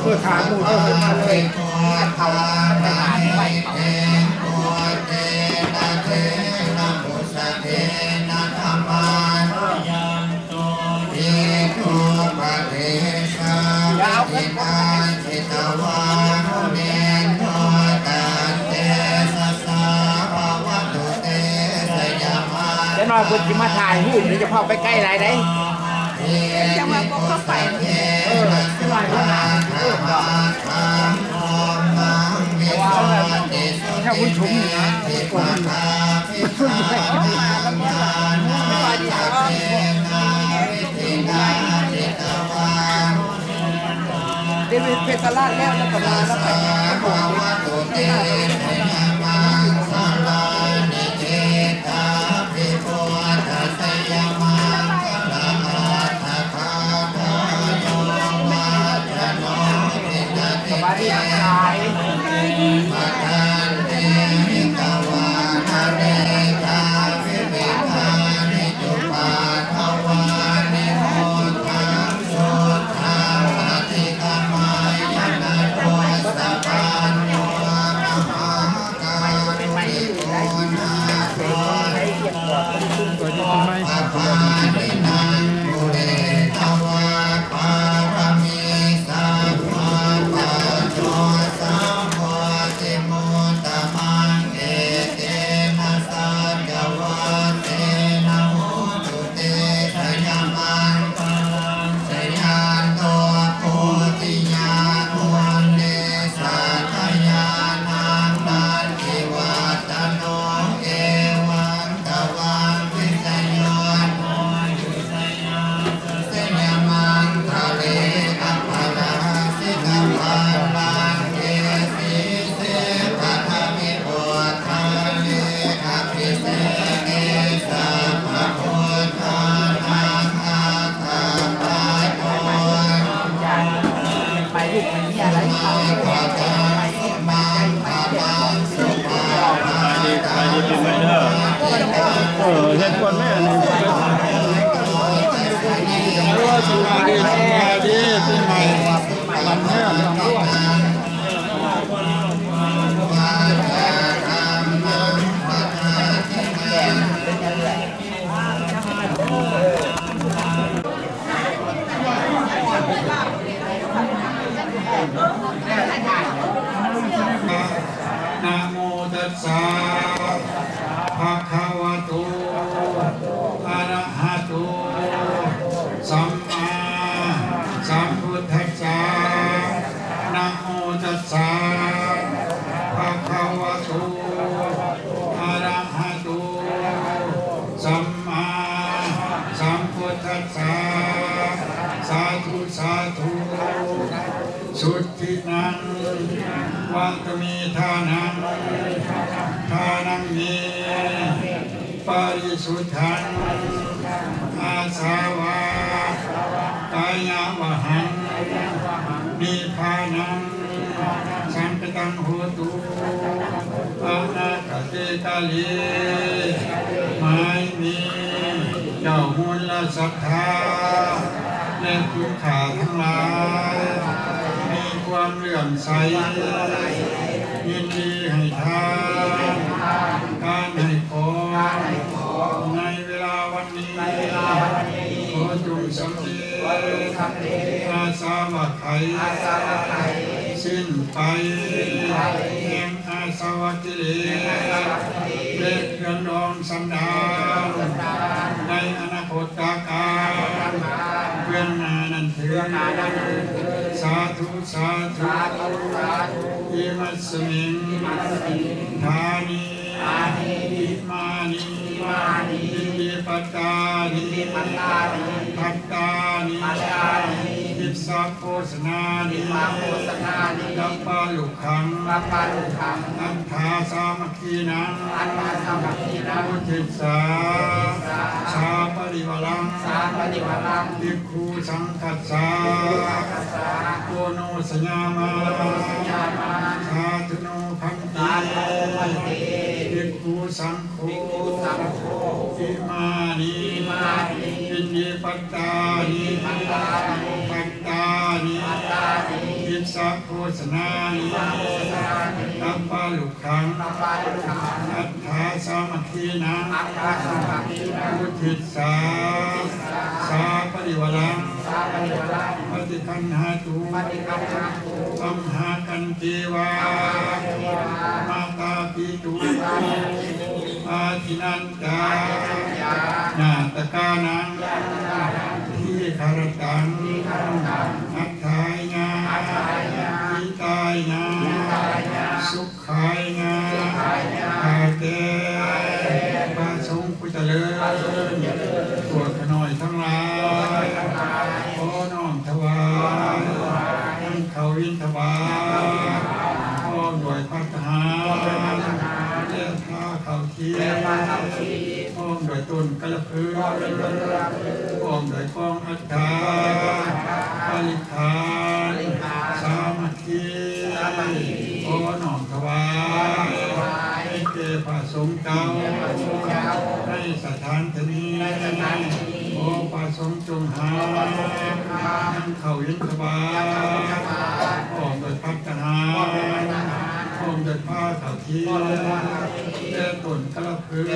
ເພື່ອຖາມໝູ່ເຂົາເພິ່ນມາເລີຍ ເຂົາໄປຫາໄປເຂົາ ຈັກໜ້ອຍເພິ່ນຊິມາຖ່າຍຮູບ ເຈົ້າພາບໄປໃກ້ຫຼາຍໃດ໋ ຈັ່ງວ່າບໍ່ເຂົ້າໄປ ເອີ ຈັກໜ້ອຍເພິ່ນ ເອີ ແຖວບຸນຊຸມນີ້ນະ ເພິ່ນ ເພິ່ນ ສະບາຍດີເນາະ ເດວິດເພຕະລາດແລ້ວ ແລ້ວກໍມາແລ້ວໄປ ສະບາຍດີທັງຫຼາຍ ມະຫາກາ ເອີ ເຮັດກ່ອນແມ່ນີ້. ສະບາຍດີ ສະບາຍດີ ປີໃໝ່ ວັນເມືອງລຳດວງ. ນະໂມຕັດສະ ພະຄະວະໂຕ ອະລະຫະໂຕ ສຳມາສຳພຸດທັດສະ. ນະໂມຕັດສະ ພະຄະວະໂຕ ອະລະຫະໂຕ ສຳມາສຳພຸດທັດສະ. ສາທຸ ສາທຸ. ສຸດທິນັງ ວະຕະເມທານັງ ທານັງເມ ປະລິສຸດທັງ ອາສາວະ ກາຍະວະຫັງ ນິບພານັງ ສັງຄະຕັງ ໂຫຕຸ ອະນາຄະເຕກາເລ. ໝາຍມີເຈົ້າມູນລະສັດທາ ແລະ ຜູ້ຂ້າທັງຫຼາຍ ມີຄວາມເຫຼື້ອມໃສ ຍິນດີໃຫ້ທານ ການໃຫ້ຂອງ ໃນເວລາວັນນີ້ ຂໍຈົ່ງສຳເລັດ ອາສະວະໄຂ ສິ້ນໄປ ແຫ່ງອາສະວະກິເລດ ແລະ ເຄື່ອງດອງສັນດານ ໃນອະນາຄົດຕະການເບື້ອງໜ້ານັ້ນເທີ້ນ. ສາທຸ ສາທຸ. ອິມັດສະມິງ ຖານີ ອິມານິ ອິນດີປັດຕານິ ປັດຕານິ ອິດສະໂພຊະນານິ ປັບປະລຸກຂັງ ອັດຖາສາມັກຄີນັງ ອຸທິດສາ ສາປະລິວາລັງ ພິກຂຸສັງຄັດສາ ໂອໂນສະຍາມາ ສາທຸໂນພັນເຕ ພິກຂຸສັງ ໂຄ ອິມານິ ອິນດີປັດຕານິ ປັດຕານິ ອິດສະໂພຊະນານິ ປັບປະລຸກຂັງ ອັດຖາສາມັກຄີນັງ ອຸທິດສາ ສາປະລິວາລັງ ປະຕິຄັນຫາຕຸ ອັມຫາກັນເຕວາ ມາຕາປິຕຸ ອາທິນນຈາ ຍາຕະການັງ ທີຄະຣະຕັງ ອັດຖາຍະ ຫິຕາຍະ ສຸ ຂາຍະ ຂ້າແຕ່ພະສົງຜູ້ຈະເລີນ ພວກຂ້ານ້ອຍທັງຫຼາຍ ຂໍນ້ອມຖວາຍ ທັງເຂົ້າບິນທະບາດ ພ້ອມດ້ວຍພັດຕາຫານ ແລະ ພາເຂົ້າທິບ ພ້ອມດ້ວຍຕົ້ນກາລະພຶກ ພ້ອມດ້ວຍກອງອັດຖາ ບໍລິຂານ ສາມັກ ທີ່ ຂໍນ້ອມຖວາຍ ໃຫ້ແກ່ພະສົງເຈົ້າ ໃນສະຖານທີ່ນີ້ ຂໍພະສົງຈົ່ງຮັບ ທັງເຂົ້າບິນທະບາດ ພ້ອມດ້ວຍພັດຕາຫານ ພ້ອມດ້ວຍພາເຂົ້າທິບ ແລະ ຕົ້ນກາລະພຶກ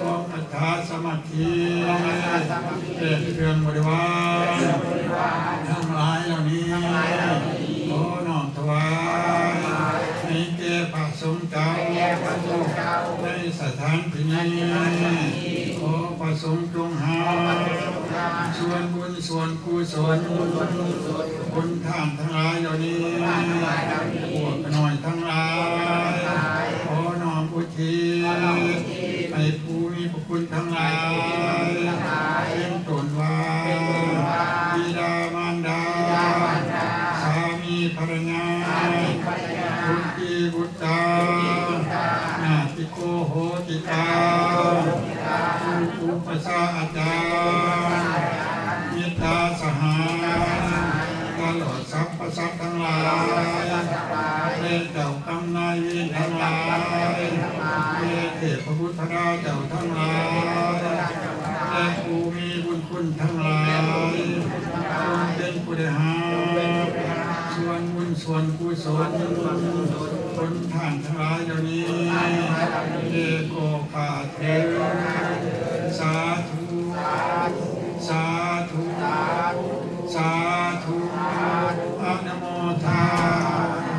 ຂອງອັດຖາສາມັກ ທີ່ ແລະ ເຄື່ອງບໍລິວານທັງຫຼາຍເຫຼົ່ານີ້ ຂໍນ້ອມຖວາຍໃຫ້ແກ່ພະສົງເຈົ້າ ໃນສະຖານທີ່ນີ້ ຂໍພະສົງຈົ່ງຮັບສ່ວນບຸນສ່ວນກຸສົນ ບຸນທານທັງຫຼາຍເຫຼົ່ານີ້ ພວກຂ້ານ້ອຍທັງຫຼາຍ ຂໍນ້ອມອຸທິດໃຫ້ຜູ້ມີ ຄຸນທັງຫຼາຍ ເປັນຕົ້ນວ່າ ບິດາມານດາ ສາມີພັນລະຍາ ບຸດຕີບຸດຕາ ຍາຕິໂກໂຫຕິກາ ຄູອຸປັດຊາອາຈານ ມິດຕາສະຫາຍ ຕະຫຼອດສັບພະສັດທັງຫຼາຍ ແລະ ເຈົ້າກຳນາຍເວນທັງຫຼາຍ ແກ່ເທ ພະບຸດທະເຈົ້າທັງຫຼາຍ ແລະ ຜູ້ມີບຸນຄຸນທັງຫຼາຍ ຈົ່ງເປັນຜູ້ໄດ້ຮັບສ່ວນບຸນສ່ວນກຸສົນ ຜົນທານທັງຫຼາຍເຫຼົ່ານີ້ ແກ່ພວກຂ້າເທີ້ນ. ສາທຸ ສາທຸ ສາທຸ ອະນຸໂມທາມິ.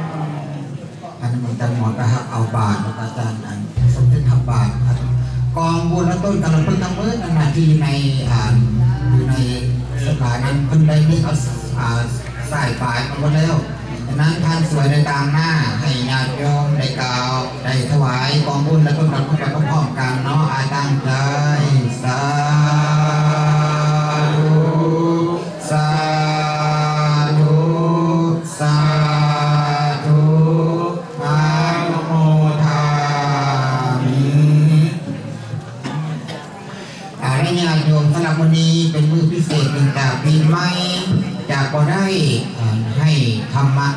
ອັນນີ້ມັນຈັນໝອນໄປຮັບເອົາບາດ ແລ້ວກໍອາຈານອັນສົມເດັດຮັບບາດ ອັນກອງບຸນລະຕົ້ນກະລະພຶກທັງໝົດນັ້ນນະ ທີ່ຢູ່ໃນ ອ່າ ຢູ່ໃນສະພານັ້ນ ເພິ່ນໄດ້ມີເອົາ ອ່າ ສາຍປາຍມາໝົດແລ້ວ. ສະນັ້ນທ່ານສວຍໄດ້ຕາງໜ້າໃຫ້ຍາດໂຍມໄດ້ກ່າວ ໄດ້ຖວາຍກອງບຸນລະຕົ້ນກະລະພຶກໄປພ້ອມໆກັນເນາະ. ອາ ຕັ້ງໃຈ ສາທຸ ສາທຸ ສາທຸ ອະນຸໂມທາມິ. ອາ ແລະ ຍາດໂຍມ ສຳລັບມື້ນີ້ເປັນມື້ພິເສດເນື່ອງຈາກປີໃໝ່ ຈະບໍ່ໄດ້ ອາ ໃຫ້ທຳມະ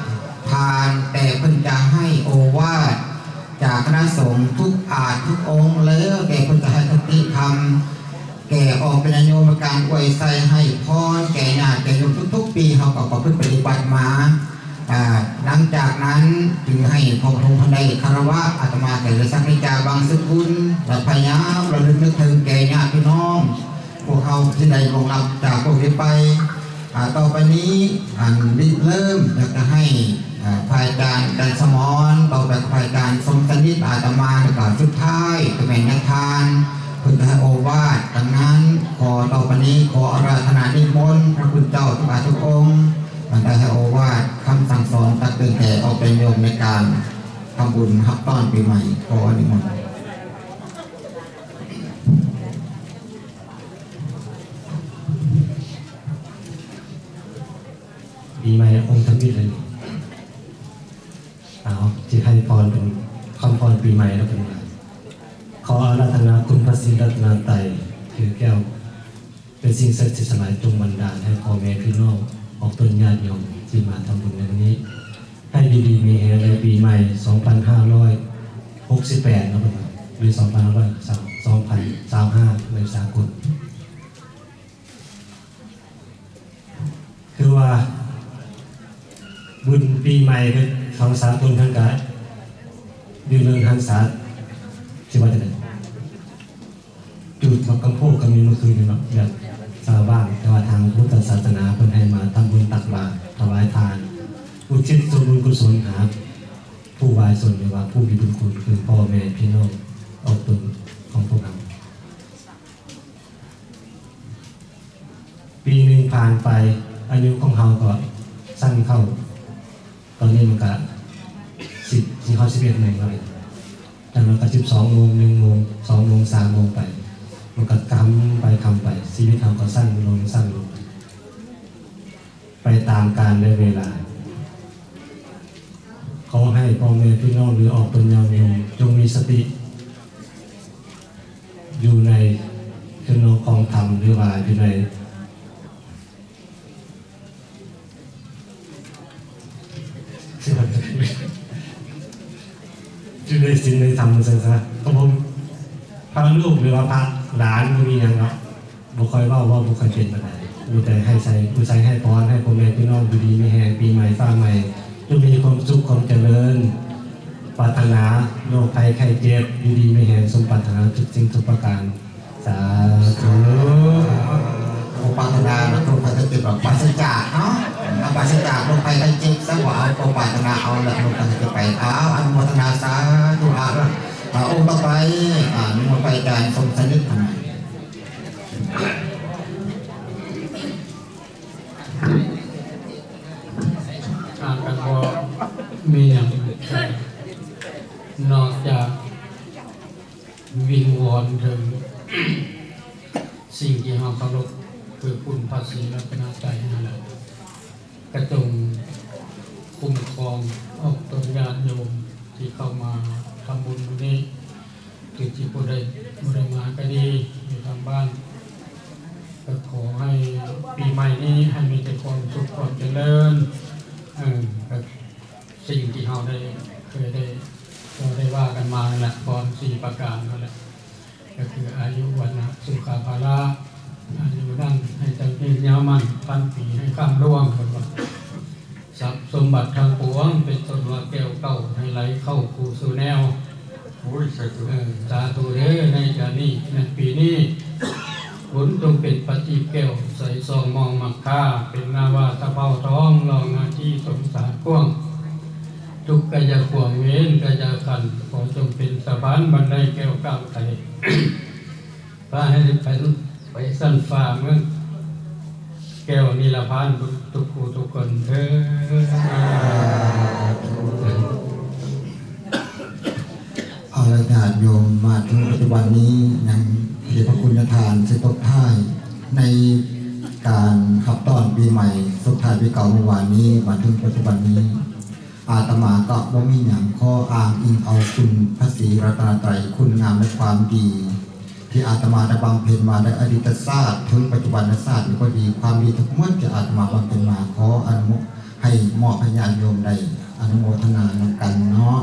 ທານ ແຕ່ເພິ່ນຈະໃຫ້ໂອວາດຈາກຄະນະສົງທຸກອາດທຸກອົງ ແລ້ວແຕ່ເພິ່ນຈະໃຫ້ຄະຕິທຳ ແກ່ອອກເປັນຍາດໂຍມໃນການອວຍໄຊໃຫ້ພອນແກ່ຍາດແກ່ໂຍມທຸກໆປີ ເຮົາກໍປະພຶດປະຕິບັດມາ. ອາ ຫຼັງຈາກນັ້ນຈຶ່ງໃຫ້ພໍ່ປະຖົມເພິ່ນໄດ້ຄາລະວະອາດຕະມາແກ່ໄດ້ສັກນິຈາບັງສຸກຸນ ແລະ ພະຍາຍາມລະລຶກນຶກເຖິງແກ່ຍາດພີ່ນ້ອງ ພວກເຮົາທີ່ໄດ້ລ່ວງລັບຈາກໂລກນີ້ໄປ. ອາ ຕໍ່ໄປນີ້ ອັນລິເລີ່ມຢາກຈະໃຫ້ ອາ ພະອາຈານ ຈັນສະໝອນ ຕໍ່ໄປກໍພະອາຈານ ສົມສະໜິດ ອາດຕະມາ ແລ້ວກໍສຸດທ້າຍກໍແມ່ນຍາທ່ານ ເພິ່ນຈະໃຫ້ໂອວາດ. ດັ່ງນັ້ນ ຂໍຕໍ່ໄປນີ້ ຂໍອາລາທະນານິມົນພະຄຸນເຈົ້າທຸກອາດທຸກອົງ ອັນໄດ້ໃຫ້ໂອວາດຄຳສັ່ງສອນ ຕັກເຕືອນແກ່ອອກຍາດໂຍມໃນການທຳບຸນຮັບຕ້ອນປີໃໝ່. ຂໍອະນຸໂມທະນາ. ປີໃໝ່ອົງທຳອິດເລີຍ. ເອົາ ຊິໃຫ້ພອນເປັນຄຳພອນປີໃໝ່ແລ້ວເປັນວ່າ ຂໍອາລາທະນາຄຸນພະສີລັດຕະນະໄຕ ຄືແກ້ວ ເປັນສິ່ງສັກສິດທັງຫຼາຍ ຈົ່ງບັນດານໃຫ້ພໍ່ແມ່ພີ່ນ້ອງອອກຕົນຍາດໂຍມທີ່ມາທຳບຸນໃນມື້ນີ້ ໃຫ້ຢູ່ດີມີແຮງໃນປີໃໝ່ສອງພັນຫ້າຮ້ອຍຫົກສິບແປດເນາະ ຫຼື ສອງພັນຫ້າຮ້ອຍ ສອງພັນຊາວຫ້າ ໃນສາກົນ. ຄືວ່າບຸນປີໃໝ່ຂອງສາກົນເພິ່ນກະຢູ່ເລື່ອງຫັນສາ ຊິວ່າຈັ່ງໃດ ຈູດໝາກກຳໂພກກໍມີມື້ຄືນນີ້ເນາະ ແບບຊາວບ້ານ ແຕ່ວ່າທາງພຸດທະສາສະໜາເພິ່ນໃຫ້ມາທຳບຸນຕັກບາດ ຖວາຍທານ ອຸທິດສ່ວນບຸນກຸສົນຫາຜູ້ວາຍຊົນ ຫຼືວ່າຜູ້ມີບຸນຄຸນ ຄືພໍ່ແມ່ພີ່ນ້ອງອອກຕົນຂອງພວກເຮົາ. ປີໜຶ່ງຜ່ານໄປ ອາຍຸຂອງເຮົາກໍສັ້ນເຂົ້າ ຕອນນີ້ມັນກະສິບ ຊິຮອດສິບເອັດໂມງແລ້ວ ຈາກນັ້ນກະສິບສອງໂມງ ໜຶ່ງໂມງ ສອງໂມງ ສາມໂມງໄປ ມັນກະຄ່ຳໄປຄ່ຳໄປ ຊີວິດເຮົາກໍສັ້ນລົງ ສັ້ນລົງ ໄປຕາມການແລະເວລາ. ຂໍໃຫ້ພໍ່ແມ່ພີ່ນ້ອງ ຫຼື ອອກຕົນຍາດໂຍມ ຈົ່ງມີສະຕິ ຢູ່ໃນເຂດຂອງທຳ ຫຼືວ່າຢູ່ໃນ ຢູ່ໃນສິນໃນທຳ ວ່າຊັ້ນຊະ. ກໍບໍ່ ພະລູກ ຫຼືວ່າພະຫຼານ ບໍ່ມີຫຍັງເນາະ ບໍ່ຄ່ອຍເວົ້າ ເວົ້າບໍ່ຄ່ອຍເປັນປານໃດ ມີແຕ່ໃຫ້ໃສ່ ອຸໃສໃຫ້ພອນ ໃຫ້ພໍ່ແມ່ພີ່ນ້ອງຢູ່ດີມີແຮງ ປີໃໝ່ຟ້າໃໝ່ ຈົ່ງມີຄວາມສຸກຄວາມຈະເລີນ ປາດຖະໜາໂລກໄພໄຂ້ເຈັບ ຢູ່ດີມີແຮງ ສົມປາດຖະໜາທຸກສິ່ງທຸກປະການ. ສາທຸ. ບໍ່ປາດຖະໜາໂລກໄພໄຂ້ເຈັບ ປາສະຈາກເນາະ ປາສະຈາກໂລກໄພໄຂ້ເຈັບ ຊະ ບໍ່ເອົາ ບໍ່ປາດຖະໜາເອົາ ແລະ ໂລກໄພໄຂ້ເຈັບໄປ. ເອົາ ອະນຸໂມທະນາ ສາທຸ. ເອົາ ອົງຕໍ່ໄປ ອາ ນິມົນພະອາຈານ ສົມສະໜິດ. ອ່າ ກໍບໍ່ມີຫຍັງ ນອກຈາກວິງວອນເຖິງສິ່ງທີ່ເຮົາເຄົາລົບ ຄືຄຸນພະສີລັດຕະນະໄຕນັ້ນແຫຼະ ກະຈົ່ງຄຸ້ມຄອງອອກຕົນຍາດໂຍມທີ່ເຂົ້າມາທຳບຸນມື້ນີ້ ຄືຊິຜູ້ໃດບໍ່ໄດ້ມາກໍດີ ຢູ່ທາງບ້ານ ກໍຂໍໃຫ້ປີໃໝ່ນີ້ໃຫ້ມີແຕ່ຄວາມສຸກຄວາມຈະເລີນ ເອີ ກໍສິ່ງທີ່ເຮົາໄດ້ ເຄີຍໄດ້ ກໍໄດ້ວ່າກັນ ມາແລະ ພອນສີ່ປະການນັ້ນແຫຼະ ກໍຄືອາຍຸ ວັນນະ ສຸຂະ ພະລະ ອາຍຸນັ້ນໃຫ້ເຈົ້າຍືນຍາວໝັ້ນພັນປີ ໃຫ້ຄ້ຳລວງ ເພິ່ນວ່າ ຊັບສົມບັດທັງປວງ ເປັນຕົ້ນວ່າແກ້ວເກົ່າ ໃຫ້ໄຫຼເຂົ້າສູ່ສູ່ແນວ. ໂອ້ຍ ສາທຸ ເອີ ສາທຸເດີ ໃນເທື່ອນີ້ ໃນປີນີ້ ບຸນຈົ່ງເປັນປະທີບແກ້ວ ໃສຊອງມອງມັກຄ່າ ເປັນນາວາສະເພົາທອງ ລອງໜ້າທີ່ສົງສານກວ້າງ ທຸກກະຢ່າຂວາງ ເວນກະຢ່າຂັນ ຂໍຈົ່ງເປັນສະພານບັນໄດແກ້ວກ້າວໄຕ ພາໃຫ້ໄດ້ໄປ ໄປຊັ້ນຟ້າເມືອງແກ້ວນິລະພານ ທຸກຜູ້ທຸກຄົນເທີ້ນ. ເອົາລະ ຍາດໂຍມ ມາເຖິງປັດຈຸບັນນີ້ ຍັງເດດພະຄຸນນະທານຊິຕົບທ້າຍ ໃນການຮັບຕ້ອນປີໃໝ່ ສົບທ້າຍປີເກົ່າເມື່ອວານນີ້ ມາເຖິງປັດຈຸບັນນີ້ ອາດຕະມາກໍບໍ່ມີຫຍັງ ຂໍອ້າງອີງເອົາຄຸນພະສີລັດຕະນະໄຕ ຄຸນງາມ ແລະ ຄວາມດີ ທີ່ອາດຕະມາໄດ້ບຳເພັນມາໃນອະດີດຊາດ ເຖິງປັດຈຸບັນຊາດນີ້ກໍດີ ຄວາມດີທັງໝົດທີ່ອາດຕະມາບຳເພັນມາ ຂໍອະນຸໂມ ໃຫ້ມອບໃຫ້ຍາດໂຍມໄດ້ອະນຸໂມທະນານຳກັນເນາະ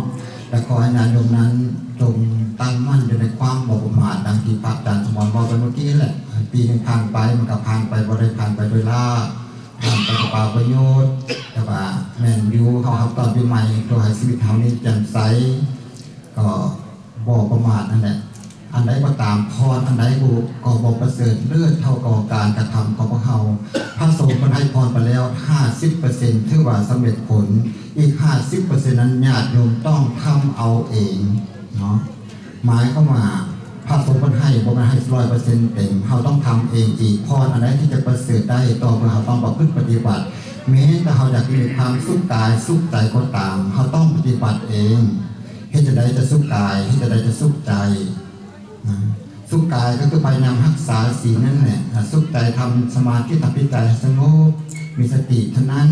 ແລະ ຂໍໃຫ້ຍາດໂຍມນັ້ນຈົ່ງຕັ້ງໝັ້ນຢູ່ໃນຄວາມບໍ່ປະໝາດ ດັ່ງທີ່ພະອາຈານສະໝອນເວົ້າໄປເມື່ອກີ້ແຫຼະ ປີໜຶ່ງຜ່ານໄປ ມັນກໍຜ່ານໄປ ບໍ່ໄດ້ຜ່ານໄປໂດຍລ້າ ຜ່ານໄປເປົ່າປະໂຫຍດ ແຕ່ວ່າແມ່ນຢູ່ ເຮົາຮັບຕ້ອນປີໃໝ່ ເພື່ອໃຫ້ຊີວິດເຮົານີ້ແຈ່ມໃສ ກໍບໍ່ປະໝາດນັ້ນແຫຼະ ອັນໃດກໍຕາມ ພອນອັນໃດບໍ່ ກໍບໍ່ປະເສີດເລີດເທົ່າກັບການກະທຳຂອງພວກເຮົາ ພະສົງເພິ່ນໃຫ້ພອນໄປແລ້ວຫ້າສິບເປີເຊັນ ຖືວ່າສຳເລັດຜົນ ອີກຫ້າສິບເປີເຊັນນັ້ນ ຍາດໂຍມຕ້ອງທຳເອົາເອງເນາະ ໝາຍຄວາມວ່າ ພະສົງເພິ່ນໃຫ້ບໍ່ແມ່ນໃຫ້ຮ້ອຍເປີເຊັນເຕັມ ເຮົາຕ້ອງທຳເອງອີກ ພອນອັນໃດທີ່ຈະປະເສີດໄດ້ ຕໍ່ເມື່ອເຮົາຕ້ອງປະພຶດປະຕິບັດ ແມ້ແຕ່ເຮົາຢາກມີຄວາມສຸກກາຍສຸກໃຈກໍຕາມ ເຮົາຕ້ອງປະຕິບັດເອງ ເຮັດຈັ່ງໃດຈະສຸກກາຍ ເຮັດຈັ່ງໃດຈະສຸກໃຈ ນະ ສຸກກາຍກໍຄືພະຍາຍາມຮັກສາສິນນັ້ນແຫຼະ ນະ ສຸກໃຈທຳສະມາທິ ທຳຈິດໃຈໃຫ້ສະຫງົບ ມີສະຕິເທົ່ານັ້ນ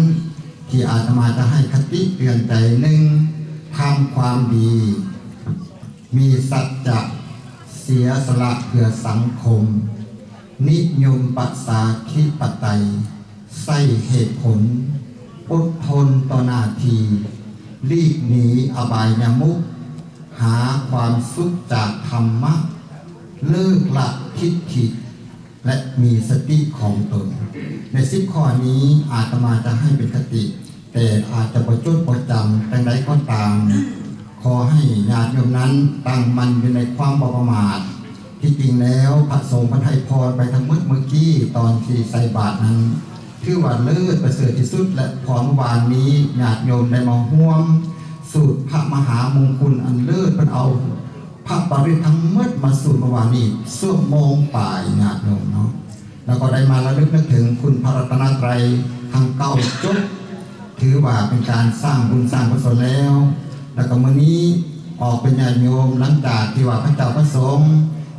ທີ່ອາດຕະມາຈະໃຫ້ຄະຕິເຕືອນໃຈ ໜຶ່ງ ທຳຄວາມດີ ມີສັດຈະ ເສຍສະຫຼະເພື່ອສັງຄົມ ນິຍົມປະຊາທິປະໄຕ ໃຊ້ເຫດຜົນ ອົດທົນຕໍ່ໜ້າທີ່ ຫຼີກໜີອະບາຍຍະມຸກ ຫາຄວາມສຸກຈາກທຳມະ ເລີກລະທິດຖິ ແລະ ມີສະຕິຂອງຕົນ. ໃນສິບຂໍ້ນີ້ ອາດຕະມາຈະໃຫ້ເປັນຄະຕິ ແຕ່ອາດຈະບໍ່ຈົດບໍ່ຈຳ ຈັ່ງໃດກໍຕາມ ຂໍໃຫ້ຍາດໂຍມນັ້ນຕັ້ງໝັ້ນຢູ່ໃນຄວາມບໍ່ປະໝາດ. ທີ່ຈິງແລ້ວ ພະສົງເພິ່ນໃຫ້ພອນໄປທັງໝົດເມື່ອກີ້ ຕອນທີ່ໃສ່ບາດນັ້ນ ຖືວ່າເລີດປະເສີດທີ່ສຸດ ແລະ ພອນວານນີ້ ຍາດໂຍມໄດ້ມາຮ່ວມສູດພະມະຫາມົງຄຸນອັນເລີດ ເພິ່ນເອົາ ພະປະລິດທັງໝົດມາສູດເມື່ອວານນີ້ ຊົ່ວໂມງປາຍ ຍາດໂຍມເນາະ ແລ້ວກໍໄດ້ມາລະລຶກນຶກເຖິງຄຸນພະລັດຕະນະໄຕທັງເກົ້າຈົບ ຖືວ່າເປັນການສ້າງບຸນສ້າງກຸສົນແລ້ວ ແລ້ວກໍມື້ນີ້ອອກເປັນຍາດໂຍມ ຫຼັງຈາກທີ່ວ່າພະເຈົ້າພະສົງ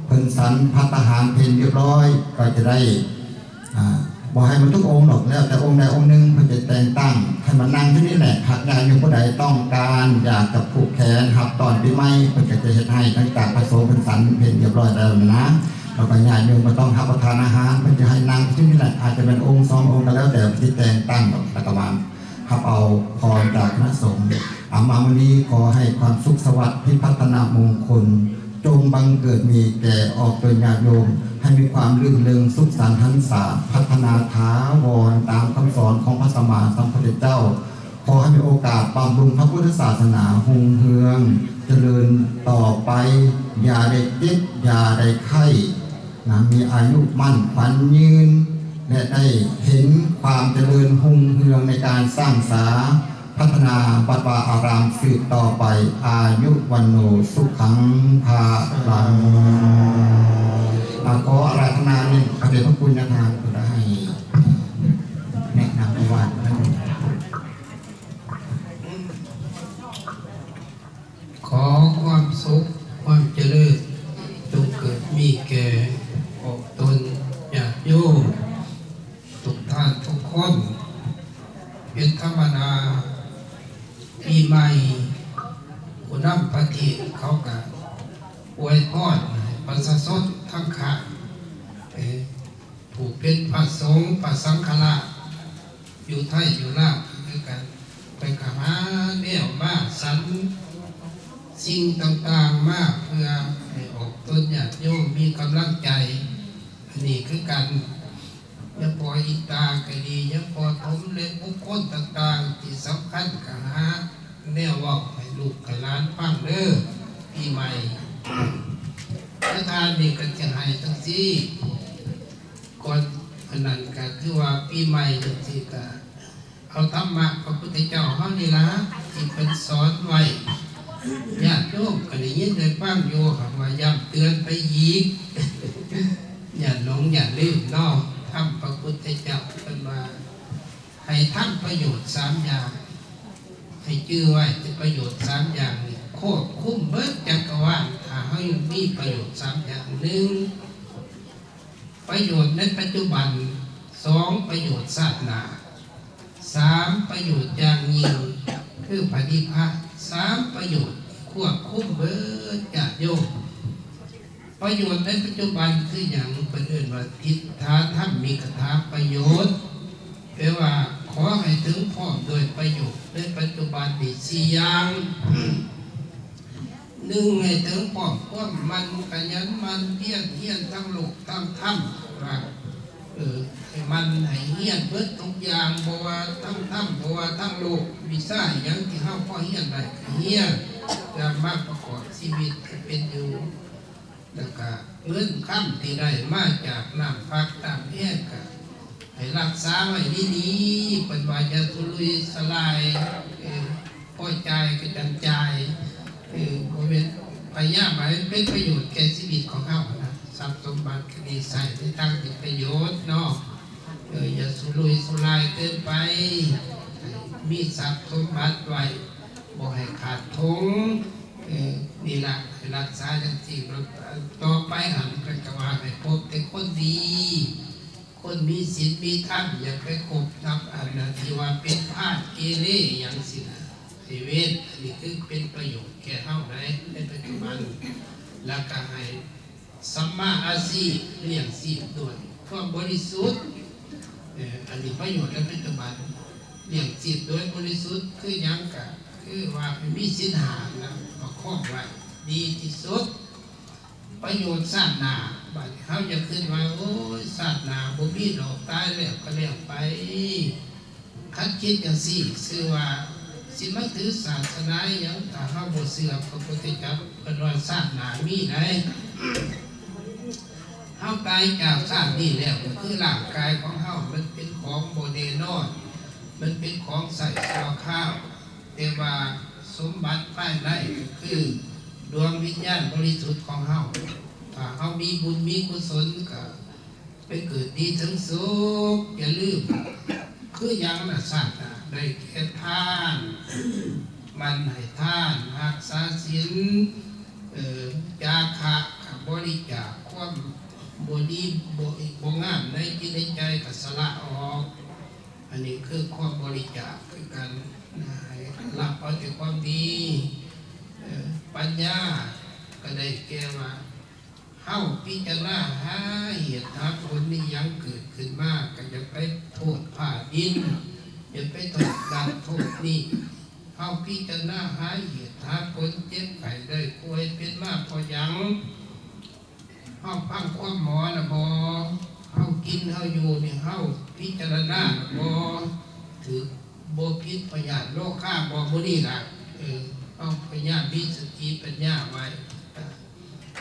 ເພິ່ນສັນພັດຕາຫານເພັນຮຽບຮ້ອຍ ກໍຈະໄດ້ ອ່າ ບໍ່ໃຫ້ໝົດທຸກອົງດອກ ແລ້ວແຕ່ອົງໃດອົງໜຶ່ງເພິ່ນຈະແຕ່ງຕັ້ງໃຫ້ມານັ່ງທີ່ນີ້ແຫຼະ. ຫາກຍາດໂຍມຜູ້ໃດຕ້ອງການຢາກຈະຜູກແຂນຮັບຕ້ອນປີໃໝ່ ເພິ່ນກໍຈະເຮັດໃຫ້ ຫຼັງຈາກພະສົງເພິ່ນສັນເພັນຮຽບຮ້ອຍແລ້ວນະ ແລ້ວກໍຍາດໂຍມກໍຕ້ອງຮັບປະທານອາຫານ ເພິ່ນຈະໃຫ້ນັ່ງທີ່ນີ້ແຫຼະ ອາດຈະແມ່ນອົງສອງອົງກໍແລ້ວແຕ່ເພິ່ນຈະແຕ່ງຕັ້ງດອກ ແລ້ວກໍວ່າ ຮັບເອົາພອນຈາກຄະນະສົງ. ອາ ມາມື້ນີ້ຂໍໃຫ້ຄວາມສຸກສະຫວັດ ພິພັດທະນະມົງຄຸນ ຈົ່ງບັງເກີດມີແກ່ອອກຕົນຍາດໂຍມ ໃຫ້ມີຄວາມລື່ນເລິງສຸກສັນຫັນສາ ພັດທະນາຖາວອນຕາມຄຳສອນຂອງພະສຳມາສຳພຸດທະເຈົ້າ. ຂໍໃຫ້ມີໂອກາດບຳລຸງພະພຸດທະສາສະໜາຮຸ່ງເຮືອງຈະເລີນຕໍ່ໄປ ຢ່າໄດ້ເຈັບ ຢ່າໄດ້ໄຂ້ ນະ ມີອາຍຸໝັ້ນຂວັນຍືນ ແລະ ໄດ້ເຫັນຄວາມຈະເລີນຮຸ່ງເຮືອງໃນການສ້າງສາພັດທະນາວັດວາອາຣາມສືບຕໍ່ໄປ ອາຍຸວັນໂນສຸຂັງພະລັງ. ອາ ຂໍອາລາທະນາເນາະ ພະເດດພະຄຸນຍາທ່ານ ເພິ່ນໄດ້ໃຫ້ແນະນຳປະຫວັດ. ຂໍຄວາມສຸກຄວາມຈະເລີນ ຈົ່ງເກີດມີແກ່ອອກຕົນຍາດໂຍມທຸກທ່ານທຸກຄົນ. ເປັນທຳມະດາ ປີໃໝ່ ຜູ້ນຳປະເທດເຂົາກະອວຍພອນໃຫ້ປະຊາຊົນທັງຄ້າຍ ເອີ ຜູ້ເປັນພະສົງພະສັງຄະລາດ ຢູ່ໄທຢູ່ລາວຄືກັນ ເພິ່ນກໍຫາແນວມາສັນ ສິ່ງຕ່າງໆມາເພື່ອໃຫ້ອອກຕົນຍາດໂຍມມີກຳລັງໃຈ. ອັນນີ້ຄືກັນ ຍາພໍ່ອິນຕາກໍດີ ຍາພໍ່ຖົມ ແລະບຸກຄົນຕ່າງໆທີ່ສຳຄັນ ກໍຫາແນວເວົ້າໃຫ້ລູກໃຫ້ຫຼານຟັງເດີ້ ປີໃໝ່. ປະທານນີ້ກໍຈະໃຫ້ຈັ່ງຊີ້ ກ່ອນອັນນັ້ນກໍຄືວ່າປີໃໝ່ຈັ່ງຊີ້ ກໍເອົາທຳມະພະພຸດທະເຈົ້າເຮົານີ້ລະ ທີ່ເພິ່ນສອນໄວ້ ຍາດໂຍມກໍໄດ້ຍິນໄດ້ຟັງຢູ່ ຫາກວ່າຢ້ຳເຕືອນໄປອີກ ຢ່າຫຼົງຢ່າລືມເນາະ. ທຳພະພຸດທະເຈົ້າເພິ່ນວ່າ ໃຫ້ທຳປະໂຫຍດສາມຢ່າງ ໃຫ້ຈື່ໄວ້ແຕ່ປະໂຫຍດສາມຢ່າງນີ້ ຄວບຄຸມເບິດຈັກກະວານ. ຖ້າເຮົາມີປະໂຫຍດສາມຢ່າງ ໜຶ່ງ ປະໂຫຍດໃນປັດຈຸບັນ, ສອງ ປະໂຫຍດຊາດໜ້າ, ສາມ ປະໂຫຍດຢ່າງຍິ່ງ ຄືພະນິບພານ. ສາມປະໂຫຍດຄວບຄຸມເບິດ ຍາດໂຍມ. ປະໂຫຍດໃນປັດຈຸບັນຄືຫຍັງ? ເພິ່ນເອີ້ນວ່າ ທິດຖາທຳມິກະຖາປະໂຫຍດ ແປວ່າ ຂໍໃຫ້ເຖິງພ້ອມດ້ວຍປະໂຫຍດໃນປັດຈຸບັນນີ້ສີ່ຢ່າງ. ໜຶ່ງ ໃຫ້ເຖິງພ້ອມຄວາມໝັ່ນຂະຫຍັນໝັ່ນພຽນ ຮຽນທັງໂລກທັງທຳ ວ່າ ເອີ ໃຫ້ໝັ່ນໃຫ້ຮຽນເບິດທຸກຢ່າງ ບໍ່ວ່າທັງທຳ ບໍ່ວ່າທັງໂລກ ວິຊາຫຍັງທີ່ເຮົາພໍຮຽນໄດ້ກໍຮຽນ ເພື່ອມາປະກອບຊີວິດໃຫ້ເປັນຢູ່. ແລ້ວກະເງິນຄຳທີ່ໄດ້ມາຈາກນ້ຳພັກນ້ຳແຮງ ກະໃຫ້ຮັກສາໄວ້ດີໆ. ເພິ່ນວ່າຢ່າສຸລຸຍສະຫຼາຍ ເອີ ພໍຈ່າຍກະຈັ່ງຈ່າຍ ເອີ ບໍ່ແມ່ນ ພະຍາຍາມໃຫ້ມັນເປັນປະໂຫຍດແກ່ຊີວິດຂອງເຮົານະ. ຊັບສົມບັດກະດີໃຊ້ໃນທາງເປັນປະໂຫຍດເນາະ ເອີ ຢ່າສຸລຸຍສຸລາຍເກີນໄປ ໃຫ້ມີຊັບສົມບັດໄວ້ ບໍ່ໃຫ້ຂາດຖົງ ເອີ ນີ້ລະ ໃຫ້ຮັກສາຈັ່ງຊີ້. ແລ້ວຕໍ່ໄປຫັ້ນເພິ່ນກໍວ່າໃຫ້ຄົບແຕ່ຄົນດີ ຄົນມີສິນມີທຳ ຢ່າໄປຄົບກັບອັນນັ້ນທີ່ວ່າເປັນພານເກເລຫຍັງຊີ້ນະ ໃຫ້ເວັ້ນ. ອັນນີ້ຄືເປັນປະໂຫຍດແກ່ເຮົາໃດໃນປັດຈຸບັນ. ແລ້ວກໍໃຫ້ ສຳມາອາຊີບ ລ້ຽງຊີບດ້ວຍຄວາມບໍລິສຸດ ເອີ ອັນນີ້ປະໂຫຍດໃນປັດຈຸບັນ ລ້ຽງຊີບໂດຍບໍລິສຸດ ຄືຫຍັງ? ກະຄືວ່າໃຫ້ມີສິນຫ້ານະ ປະຄອງໄວ້ດີທີ່ສຸດ. ປະໂຫຍດຊາດໜ້າ ບາດນີ້ເຮົາຢ່າຄິດວ່າ ໂອ້ຍ ຊາດໜ້າບໍ່ມີດອກ ຕາຍແລ້ວກໍແລ້ວໄປ. ຄັນຄິດຈັ່ງຊີ້ ຊື່ວ່າຊິມາຖືສາສະໜາຫຍັງ ຖ້າເຮົາບໍ່ເຊື່ອພະພຸດທະເຈົ້າ ເພິ່ນວ່າຊາດໜ້າມີໃດ. ເຮົາຕາຍຈາກຊາດນີ້ແລ້ວ ກໍຄືຮ່າງກາຍຂອງເຮົາ ມັນເປັນຂອງບໍ່ແນ່ນອນ ມັນເປັນຂອງໃຊ້ຊົ່ວຄາວ ແຕ່ວ່າສົມບັດພາຍໃນກໍຄືດວງວິນຍານບໍລິສຸດຂອງເຮົາ. ຖ້າເຮົາມີບຸນມີກຸສົນ ກໍ ໄປເກີດດີເຖິງສຸກ. ຢ່າລືມ ຄືຫຍັງນະ ຊາດໜ້າ ໄດ້ແກ່ທານ ໝັ່ນໃຫ້ທານ ຮັກສາສິນ ເອີ ຈາຄະ ກະບໍລິຈາກ ຄວາມບໍ່ດີ ບໍ່ ບໍ່ງາມໃນຈິດໃນໃຈ ກະສະຫຼະອອກ. ອັນນີ້ຄືຄວາມບໍລິຈາກຄືກັນນະ ໃຫ້ຮັບເອົາແຕ່ຄວາມດີ. ເອີ ປັນຍາ ກະໄດ້ແກ່ວ່າ ເຮົາພິຈາລະນາຫາເຫດຫາຜົນອີ່ຫຍັງເກີດຂຶ້ນມາ ກໍຢ່າໄປໂທດຟ້າດິນ ຢ່າໄປໂທດນັ້ນໂທດນີ້. ເຮົາພິຈາລະນາຫາເຫດຫາຜົນ ເຈັບໄຂ້ໄດ້ປ່ວຍເປັນມາເພາະຫຍັງ? ເຮົາຟັງຄວາມໝໍລະບໍ່? ເຮົາກິນເຮົາຢູ່ນີ້ ເຮົາພິຈາລະນາລະບໍ່? ຖືກບໍ່ຜິດພະຍາດໂລຄາບໍ່? ມື້ນີ້ລະ ເອີ ເຮົາພະຍາຍາມມີສະຕິປັນຍາໄວ້.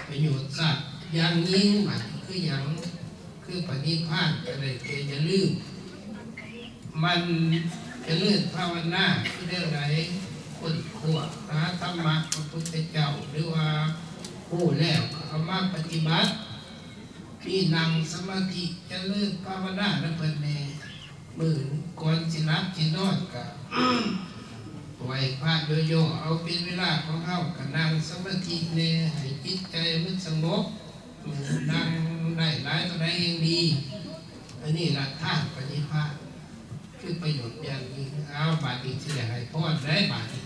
ປະໂຫຍດຊາດຢ່າງຍິ່ງ ໝາຍຄືຫຍັງ? ຄືພະນິບພານ ກໍໄດ້ແກ່ຢ່າລືມ ໝັ່ນຈະເລີນພາວະນາ. ຄືແນວໃດ? ຄົ້ນຄວ້າຫາທຳມະພະພຸດທະເຈົ້າ ຫຼືວ່າຮູ້ແລ້ວກໍເອົາມາປະຕິບັດ. ມີນັ່ງສະມາທິ ຈະເລີນພາວະນານຳເພິ່ນແດ່. ມື້ກ່ອນຊິຫຼັບຊິນອນກະໄຫວ້ພະຫຍໍ້ໆ ເອົາເປັນເວລາຂອງເຮົາ ກະນັ່ງສະມາທິແດ່ ໃຫ້ຈິດໃຈມັນສະຫງົບ. ນັ່ງໄດ້ຫຼາຍເທົ່າໃດແຮ່ງດີ. ອັນນີ້ລະທານປະນິບພານ ຄືປະໂຫຍດຢ່າງຍິ່ງ. ເອົາ ບາດນີ້ຊິໄດ້ໃຫ້ພອນໄດ໋ບາດນີ້.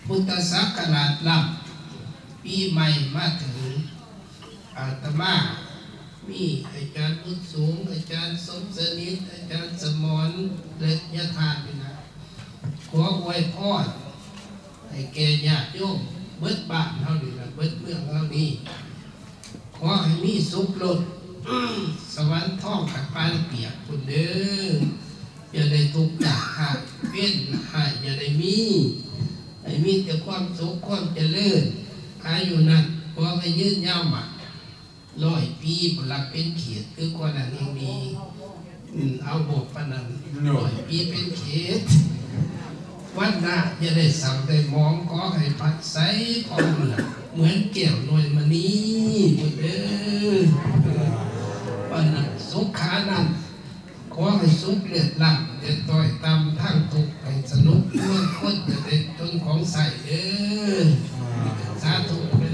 ພຸດທະສັກກະລາດລັບ ປີໃໝ່ມາເຖິງ ອາຕະມາ ມີອາຈານບຸນສູງ, ອາຈານສົມສະໜິດ, ອາຈານສະໝອນ ແລະ ຍາທ່ານນີ້ນະ ຂໍອວຍພອນ ໃຫ້ແກ່ຍາດໂຍມເບິດບ້ານເຮົານີ້ລະ ເບິດເມືອງເຮົານີ້ ຂໍໃຫ້ມີສຸກລົ້ນ ສະຫວັນທອງກັບປານປຽກພຸ້ນເດີ. ຢ່າໄດ້ທຸກຍາກຮ້ານເວນຮ້າຍຢ່າໄດ້ມີ ໃຫ້ມີແຕ່ຄວາມສຸກຄວາມຈະເລີນ. ອາຍຸນັ້ນຂໍໃຫ້ຍືນຍາວໝັ້ນ ຮ້ອຍປີບໍ່ລັບເປັນເຂດ ຄືກວ່ານັ້ນແຮ່ງດີ. ອືມ ເອົາບອກປານນັ້ນ ຮ້ອຍປີເປັນເຂດ. ວັນໜ້າຢ່າໄດ້ເສົ້າໄດ້ໝອງ ຂໍໃຫ້ພະໃສຜ່ອງເຫຼືອ ເໝືອນແກ້ວນວນມະນີພຸ້ນເດີ. ປານນັ້ນ ສຸຂານັນ ຂໍໃຫ້ສຸກເລີດລ້ຳ ແຕ່ຕ້ອຍຕ່ຳທາງທຸກ ໃຫ້ສະໜຸກເມືອງຄົນ ຢ່າໄດ້ຈົນຂອງໃຊ້ເດີ. ສາທຸ. ເອີ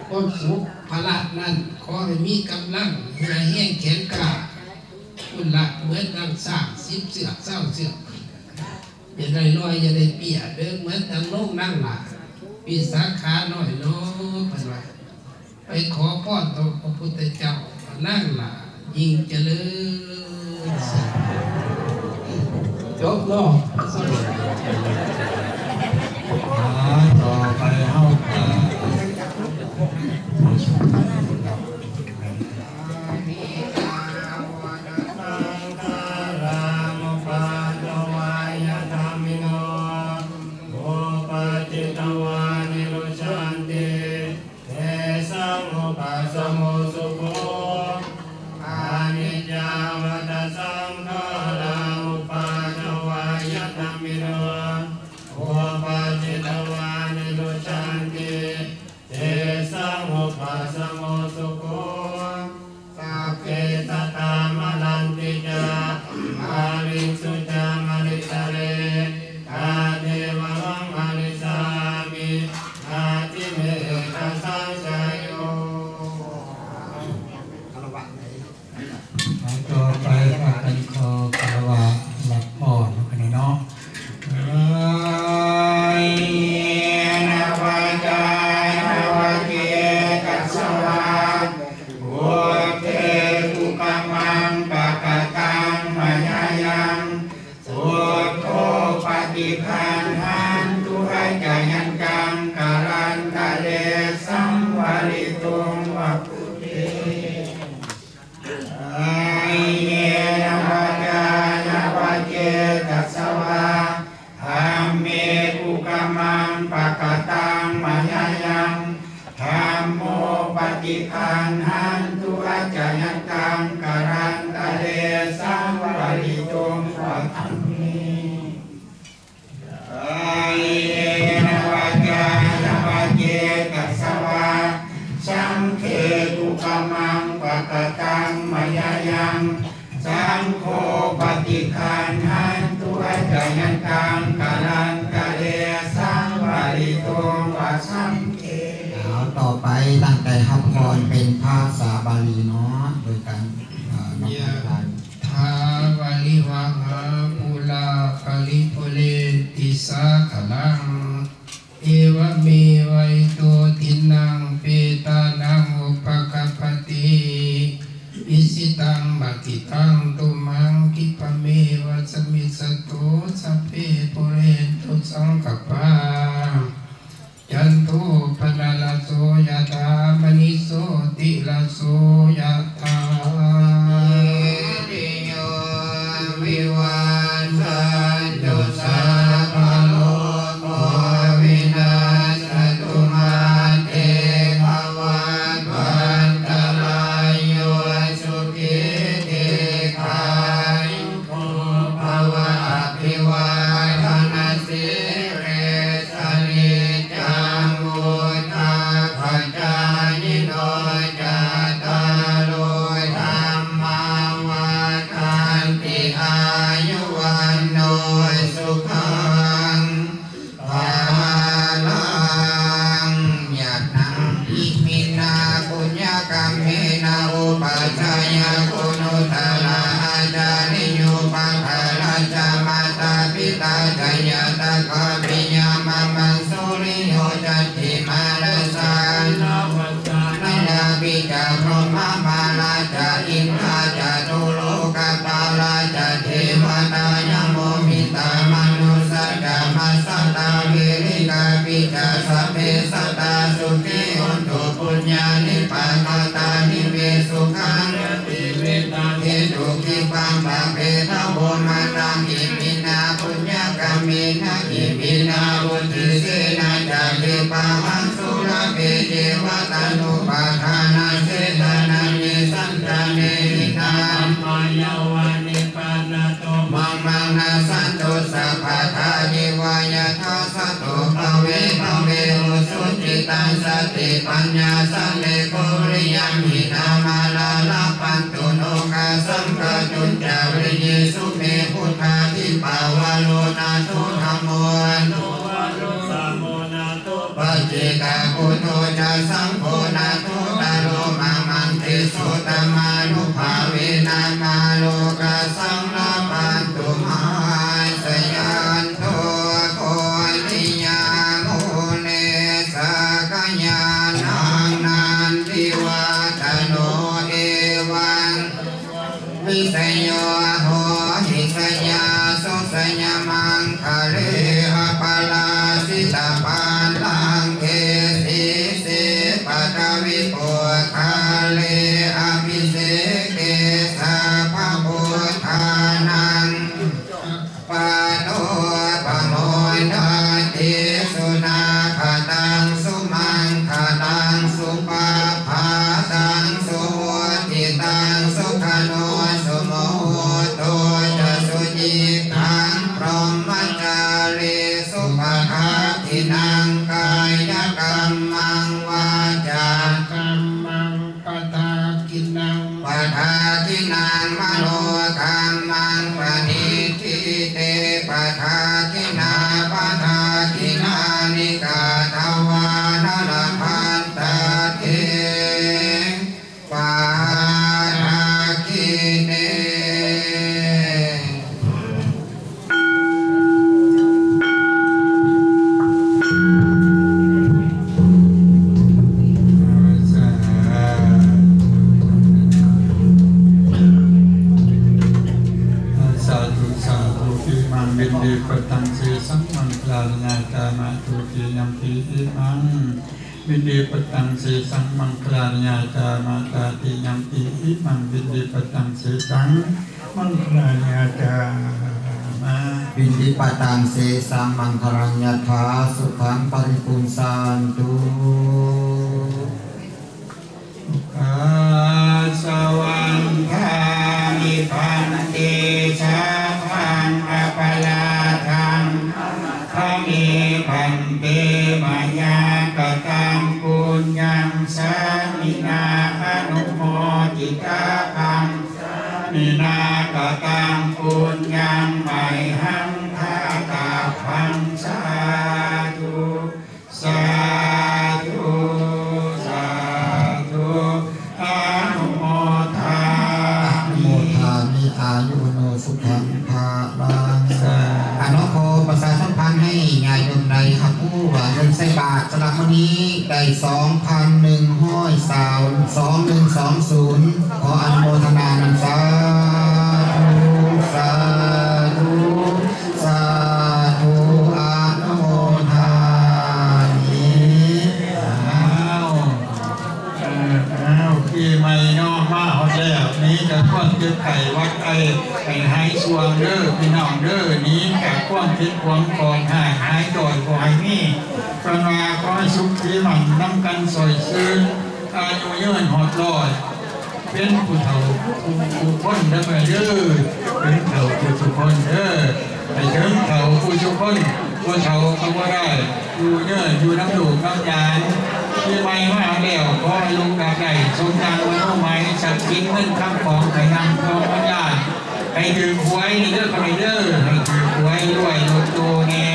ຄວາມສຸກພະລະນັ້ນ ຂໍໃຫ້ມີກຳລັງ ເຫື່ອແຮງແຂງກ້າ ພຸ້ນລະ ເໝືອນດັ່ງຊ້າງສິບເຊືອກ ຊາວເຊືອກ ຢ່າໄດ້ລອຍ ຢ່າໄດ້ເປ້ຍເດີ ເໝືອນດັ່ງໂລງນາງຫຼ້າ ວິສາຂານ້ອຍເນາະ ເພິ່ນວ່າ. ໄປຂໍພອນຕໍ່ພະພຸດທະເຈົ້າ ນາງຫຼ້າຍິ່ງຈະເລີນ. ຈົບເນາະ. ອ່າ ຕໍ່ໄປເຮົາກະ tesaṃ vūpasamo sukho. Aniccā vata saṅkhārā, uppādavayadhammino, uppajjitvā nirujjhanti, tesaṃ vūpasamo sukho. Sabbe sattā maranti ca, mariṃsu ca mariṃsare, tathevāhaṃ marissāmi, natthi me ettha saṃsayo. ຕໍ່ໄປພາກັນຂໍຄາລະວະຮັບພອນນຳກັນເນາະ. Kāyena vācāya va cetasā vā, buddhe kukammaṃ pakataṃ mayā yaṃ, buddho paṭiggaṇhatu accayantaṃ, kālantare saṃvarituṃ va buddhe. Kāyena vācāya va cetasā vā, dhamme kukammaṃ pakataṃ mayā yaṃ, dhammo paṭiggaṇhatu accayantaṃ, kālantare saṃvarituṃ va dhamme. Kāyena vācāya va cetasā vā, saṅghe kukammaṃ pakataṃ mayā yaṃ, saṅgho paṭiggaṇhatu accayantaṃ, kālantare saṃvarituṃ va saṅghe. ເອົາ ຕໍ່ໄປຕັ້ງໃຈຮັບພອນເປັນພາສາບາລີເນາະ ໂດຍການ ເອີ ນຳທາງການ Yatthā vārivahā pūrā paripūrenti sāgaraṃ, evameva ito dinnaṃ petānaṃ upakappati. Icchitaṃ patthitaṃ tumhaṃ khippameva samijjhatu, sabbe pūrentu saṅkappā, cando pannaraso yathā, maṇi jotiraso yathā. ca sabbe sattā sukhī hontu puññāni pakatāni me sukhaṃ adhimettaṃ hetu khippāpapetha vo mataṃ iminā puññakammena iminā uddisena ca khippāhaṃ sulabhe ceva taṇhupādānachedanaṃ ye santāne hīnā dhammā yāva nibbānato mamaṃ nassantu sabbadā yeva yathā jāto bhave bhave ujucittaṃ satipaññā sallekho viriyamhinā mārā labhantu nokāsaṃ kātuñca viriyesu me buddhādhipavaro nātho dhammo nātho varuttamo nātho paccekabuddho ca saṅgho nāthottaro mamaṃ tesottamānubhāvena mārokāsaṃ labhantu mā. Jayanto bodhiyā mūle sakyānaṃ nandivaḍḍhano evaṃ vijayo hohi jayassu jayamaṅgale aparājitapallaṅke sīse paṭhavipokkhare abhiseke sabbabuddhānaṃ aggappatto pamodati. Sunakkhattaṃ sumaṅgalaṃ supabhātaṃ suhuṭṭhitaṃ sukhaṇo sumuhutto ca suyiṭṭhaṃ brahmacārisu padakkhiṇaṃ kāyakammaṃ vācākammaṃ padakkhiṇaṃ padakkhiṇaṃ manokammaṃ paṇidhī te padakkhiṇā padakkhiṇāni katvāna labhantatthe padakkhiṇe. ສາທຸ ສາທຸ ອິມັງ ວິນດີປະຕັງ ເສສັງ ມັງຄະລານະຍາຈາມະ ທຸຕິຍຳປິ ອິມັງ ວິນດີປະຕັງ ເສສັງ ມັງຄະລານະຍາຈາມະ ຕາຕິຍຳປິ ອິມັງ ວິນດີປະຕັງ ເສສັງ ມັງຄະລານະຍາຈາມະ ວິນດີປະຕັງ ເສສັງ ມັງຄະລັງ ຍັດຖາ ສຸຂັງ ປະລິປຸນສັນຕຸ ສຸຂາ ສະວັນທາມິ ພັນເຕ ສັບພັງ ອະປະລາທັງ ຂະເມ ພັນເຕ ມະຍາ ກະຕັງ ປຸນຍັງ ສາມິນາ ອະນຸໂມທິຕາພັງ ສາມິນາ ກະຕັງ ປຸນຍັງ ໄມຫັງ ທາຕະພັງ ສາທຸ ສາທຸ ສາທຸ ອະນຸໂມທາ ອະນຸໂມທາມິ ອາຍຸ ວັນໂນ ສຸຂັງ ພະລັງ ສາທຸ ອາ ເນາະ ຂໍປະຊາສຳພັນໃຫ້ຍາດໂຍມໄດ້ຮັບຮູ້ວ່າເງິນໃສ່ບາດສຳລັບມື້ນີ້ໄດ້ ສອງພັນໜຶ່ງຮ້ອຍຊາວ ສອງໜຶ່ງສອງສູນ ຂໍອະນຸໂມທະນານຳ ສາທຸ ສາທຸ ສາທຸ ອະນຸໂມທາມິ ອາວ ເອີ ອ້າວ ປີໃໝ່ເນາະ ມາຮອດແລ້ວ ມີແຕ່ຄວາມເຈັບໄຂ້ຫວັດໄຂ້ ໃຫ້ຫາຍຊ່ວງເດີພີ່ນ້ອງເດີ ໜີຈາກຄວາມເຈັບຄວາມປອດ ຮ້າຍຫາຍຈ່ອຍບໍ່ໃຫ້ມີ ເພິ່ນວ່າຂໍໃຫ້ສຸກສີໝັ້ນນຳກັນ ຊ່ອຍຊື່ນ ອາຍຸຍືນຮອດຮ້ອຍ ເປັນຜູ້ເຖົ້າຜູ້ຄົນເດີ ເປັນເຖົ້າຜູ້ທຸກຄົນເດີ ໃຫ້ເຖິງເຖົ້າຜູ້ທຸກຄົນ ຜູ້ເຖົ້າກໍບໍ່ໄດ້ ຢູ່ເດີ ຢູ່ນຳລູກນຳຫຼານ ປີໃໝ່ມາແລ້ວ ຂໍໃຫ້ລູກຫຼານໄດ້ສົມດັ່ງມະໂນໄມ ຊັບສິນເງິນຄຳຂອງໃຫ້ຮັ່ງຄອງບັນຍານ ໃຫ້ຖືກຫວຍເດີ ຂໍໃຫ້ເດີ ໃຫ້ຖືກຫວຍ ລວຍລົດໂຕແດ່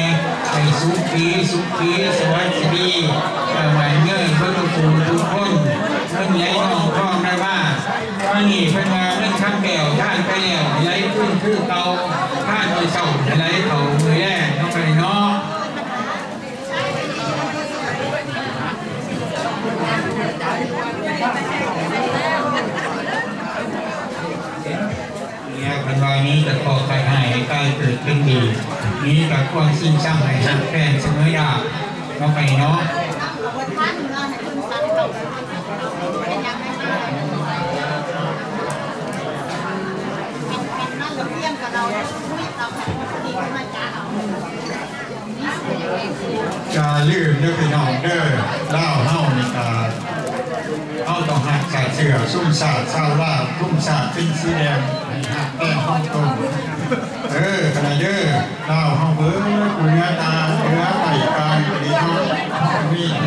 ໃຫ້ສຸຂີ ສຸຂີ ສະຫວັດດີ ເຈົ້າໝ້າຍເງິນເບິດທຸກຜູ້ທຸກຄົນ ເງິນໄຫຼນອງທອງໄຫຼມາ ອັນນີ້ເພິ່ນວ່າເງິນຄຳແກ້ວທານໄປແລ້ວ ໃຫ້ໄຫຼຄືນຄືເກົ່າ ທານມື້ເຊົ້າໃຫ້ໄຫຼເຂົ້າມື້ແລງເນາະ ເນາະ. ເພິ່ນວ່າມີແຕ່ເຄາະໃສ່ຮ້າຍ ໃຫ້ກາຍເກີດເປັນດີ ມີແຕ່ຄວາມຊິງຊັງ ໃຫ້ຮັກແພງສະເໝີດາ ເນາະ ໄປເນາະ. ຢ່າລືມເດີພີ່ນ້ອງເດີ ລາວເຮົານີ້ກະ ເຮົາຕ້ອງຮັກຊາດເຊື້ອ ຊຸມຊາດຊາວລາວ ຊຸມຊາດເປັນສີແດງ ໃຫ້ຮັກແພງຂອງຕົນ ເອີ ຂະໜາດເດີ ລາວເຮົາເບີດ ຢູ່ເໜືອຕາ ເໜືອໃຕ້ກາງກໍດີເນາະ ເຮົາມີ ເດ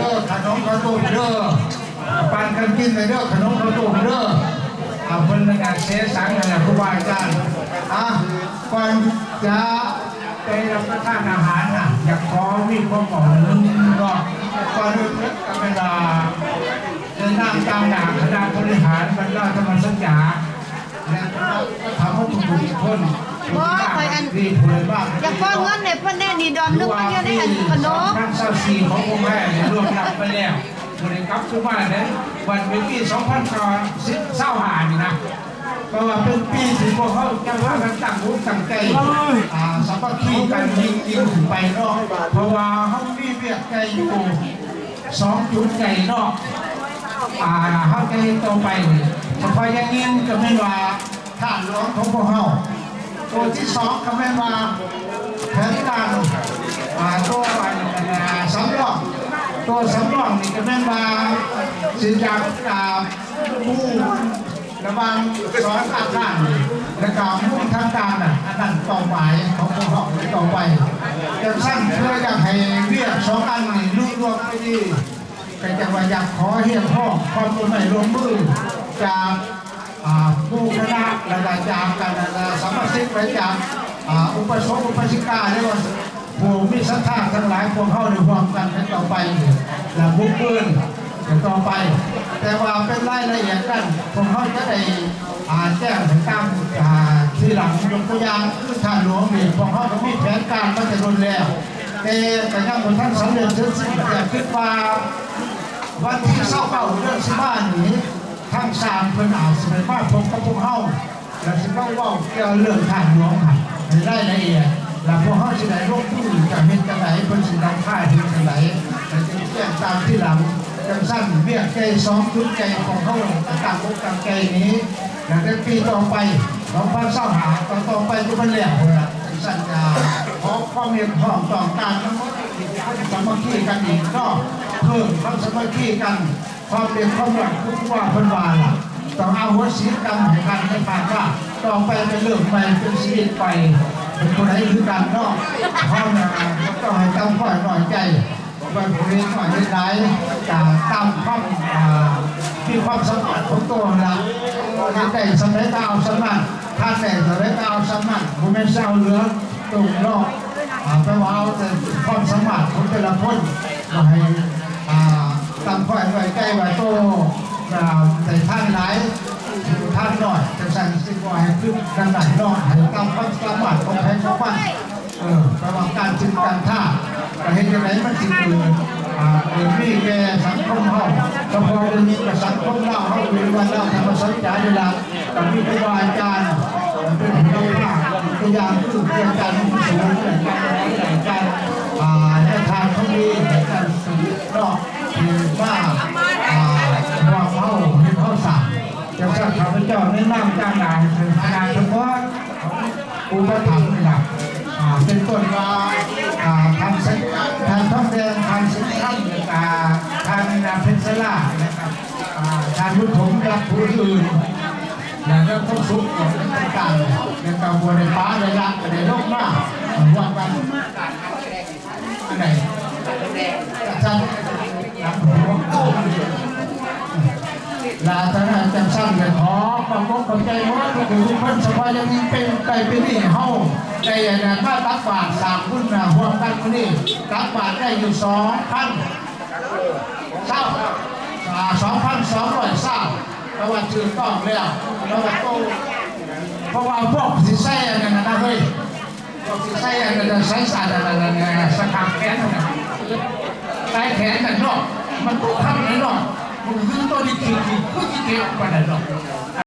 ີ ຂະໜົມເຂົ້າຕົ້ມເດີ ປັນກັນກິນເດີ ຂະໜົມເຂົ້າຕົ້ມເດີ ອາ ເພິ່ນກະເສສັງຫັ້ນລະ ຄູບາອາຈານ ອາ ກ່ອນຈະ ໄປຮັບປະທານອາຫານນະ ຢາກຂໍມີຄວາມເວົ້າໜຶ່ງເນາະ ກ່ອນອື່ນກະແມ່ນວ່າ ໃນນາມຕາງໜ້າຄະນະບໍລິຫານວັດລາວທຳມະສັດຈາ ແລະ ທຳມະທຸກໆຄົນ ບໍ່ ຂ້ອຍອັນ ທີ່ຜູ້ໃດມາ ຢາກຂໍເງິນໃຫ້ເພິ່ນແດ່ນີ້ ດອນໜຶ່ງມັນຢູ່ໃນອັນຂະໜົມ ສອງພັນຊາວສີ່ຂອງພວກແມ່ໄດ້ລ່ວງລັບໄປແລ້ວ ບໍ່ໄດ້ກັບຄືມາເດ້ ບັດໃນປີສອງພັນຊາວຫ້ານີ້ນະ ເພາະວ່າເປັນປີທີ່ພວກເຮົາຈະພາກັນຕັ້ງອົກຕັ້ງໃຈ ອາ ສາມັກຄີກັນຍິ່ງໆຂຶ້ນໄປເນາະ ເພາະວ່າເຮົາມີວຽກໃຫຍ່ຢູ່ສອງຈຸດໃຫຍ່ເນາະ ອາ ເຮົາຈະເຮັດຕໍ່ໄປ ສະເພາະຢ່າງຍິ່ງກະແມ່ນວ່າທາດຫຼວງຂອງພວກເຮົາ ໂຕທີສອງກະແມ່ນວ່າແຜນການ ອາ ໂຕ ອາ ສຳລອງ ໂຕສຳລອງນີ້ກະແມ່ນວ່າຊິຈະ ອາ ປູ ລະຫວ່າງສອງອາຄານ ແລະກະມຸມທາງການນະ ອັນນັ້ນເປົ້າໝາຍຂອງພວກເຮົາຕໍ່ໄປ ຈັ່ງຊັ້ນເພື່ອຢາກໃຫ້ວຽກສອງອັນນີ້ລຸລ່ວງໄປດີ ກະຈັ່ງວ່າຢາກຂໍຮຽກຮ້ອງຄວາມຮ່ວມໄມ້ຮ່ວມມືຈາກ ອາ ໝູ່ຄະນະ ແລະກະຈາກ ອາ ສະມາຊິກ ແລະຈາກ ອາ ອຸປະສົກອຸປາສິກາ ຫຼືວ່າ ຜູ້ມີສັດທາທັງຫຼາຍ ພວກເຮົາໄດ້ຮ່ວມກັນເຮັດຕໍ່ໄປ ແລະບຸກເບີນກັນຕໍ່ໄປ ແຕ່ວ່າເປັນລາຍລະອຽດນັ້ນ ພວກເຮົາຈະໄດ້ ອາ ແຈ້ງໃຫ້ຕາມ ອາ ທີຫຼັງ ຍົກຕົວຢ່າງຄືທາດຫຼວງນີ້ ພວກເຮົາກະມີແຜນການມາແຕ່ດົນແລ້ວ ແຕ່ກະຍັງບໍ່ທັນສຳເລັດເສັດສິ້ນ ແຕ່ຄິດວ່າວັນທີຊາວເກົ້າເດືອນສິບຫ້ານີ້ ທາງຊ່າງເພິ່ນອາດຊິໄດ້ມາພົບກັບພວກເຮົາ ແລະຊິມາເວົ້າກ່ຽວເລື່ອງທາດຫຼວງຫັ້ນໃຫ້ລາຍລະອຽດ ແລະພວກເຮົາຊິໄດ້ລົງມືຈະເຮັດຈັ່ງໃດ ເພິ່ນຊິນຳພາເຮັດຈັ່ງໃດ ແລະຈຶ່ງແຈ້ງຕາມທີຫຼັງ. ຈັ່ງຊັ້ນວຽກໃຫຍ່ສອງຈຸດໃຫຍ່ຂອງເຮົາກະຕັ້ງອົກຕັ້ງໃຈນີ້ ແລະໃນປີຕໍ່ໄປ ສອງພັນຊາວຫ້າ ຕໍ່ໄປຈະແມ່ນແລ້ວພຸ້ນລະ. ຈັ່ງຊັ້ນກະຂໍຄວາມຮຽກຮ້ອງຕ້ອງການນຳໝົດທີ່ເຮົາສາມັກຄີກັນອີກເນາະ ເພີ່ມຄວາມສາມັກຄີກັນ ຄວາມເປັນຄວາມລັກຄືຄູບາເພິ່ນວ່າລະ ຕ້ອງອະໂຫສິກຳໃຫ້ກັນໃນຜ່ານມາ ຕໍ່ໄປເປັນເລີ່ມໃໝ່ ເປັນຊີວິດໃໝ່ ເປັນຜູ້ໃດຄືກັນເນາະ. ເຮົານະບໍ່ຕ້ອງໃຫ້ຕ່ຳຕ້ອຍນ້ອຍໃຈ ເປັນຜູ້ເຮັດນ້ອຍເຮັດຫຼາຍ ກະຕາມຄວາມ ອາ ມີຄວາມສາມາດຂອງໂຕຫັ້ນລະ ເຮັດໄດ້ສ່ຳໃດກະເອົາສ່ຳນັ້ນ ທານໄດ້ສ່ຳໃດກະເອົາສ່ຳນັ້ນ ບໍ່ແມ່ນຊິເອົາເຫຼືອຕົງເນາະ. ອາ ແປວ່າເອົາແຕ່ຄວາມສາມາດຂອງແຕ່ລະຄົນ ບໍ່ໃຫ້ ອາ ຕຳຂ້ອຍໄວ້ໃຈວ່າໂຕ ອາ ໄດ້ທານຫຼາຍ ທານໜ້ອຍ ຈັ່ງຊັ້ນຊິບໍ່ໃຫ້ຄືນຳນັ້ນເນາະ ໃຫ້ຕາມຄວາມສາມາດຂອງໃຜຂອງມັນ. ເອີ ແປວ່າການສິນການທານ ກະເຮັດຈັ່ງໃດມັນຊິເກີດ ອາ ເກີດມີແກ່ສັງຄົມເຮົາ ສະເພາະຢ່າງຍິ່ງກະສັງຄົມລາວເຮົາ ຫຼືວ່າລາວທຳມະສັດຈານີ້ລະ ກະມີຄູບາອາຈານເປັນຜູ້ນຳພາ ຕົວຢ່າງຄືອາຈານບຸນສູງ ອາຈານ ອາ ຍາທ່ານທອງດີ ອາຈານສຸເນາະ ທີ່ມາ ອາ ຮ່ວມເຮົາເຮັດເຮົາສ້າງ. ຈັ່ງຊັ້ນຂ້າພະເຈົ້າໃນນາມຕາງໜ້າໃຫ້ທ່ານຄະນະທັງໝົດ ອຸປະຖຳນີ້ລະ ອາ ເປັນຕົ້ນວ່າ ອາ ທ່ານ ທ່ານທອງແດງ ທ່ານສິງຄຳ ແລະກະທ່ານເພັນສະລາ ແລະກະ ອາ ທ່ານບຸນຖົມ ແລະຜູ້ອື່ນ ແລະນຳຄວາມສຸກຂອງຕ່າງໆ ແລະກະບໍ່ໄດ້ປາໄດ້ລະ ກະໄດ້ລົງມາຮ່ວມກັນ ອັນໃດ ຊັ້ນ ລະຈັ່ງນັ້ນຈັ່ງຊັ້ນ ກະຂໍຂອບອົກຂອບໃຈໝົດທຸກຜູ້ທຸກຄົນ ສະເພາະຢ່າງຍິ່ງເປັນໄປປີນີ້ ເຮົາໄດ້ ອັນ ມາຕັກບາດສ້າງບຸນ ຮ່ວມກັນມື້ນີ້ ຕັກບາດໄດ້ຢູ່ສອງພັນຊາວ ອາ ສອງພັນສອງຮ້ອຍຊາວ ລາວວ່າຖືກຕ້ອງແລ້ວ ລາວວ່າໂຕ ເພາະວ່າພວກຊິໃສ່ອັນນັ້ນນະເຮີ້ຍ ພວກຊິໃສ່ອັນນັ້ນນະ ໃສ່ສານອັນນັ້ນນະ ສະກາງແຂນຫັ້ນນະ ໃສ່ແຂນນັ້ນເນາະ ມັນບໍ່ຄັນເລີຍເນາະ ມັນຄືໂຕທີ່ຖືກ ຄືຊິເຈັບປານນັ້ນເນາະ.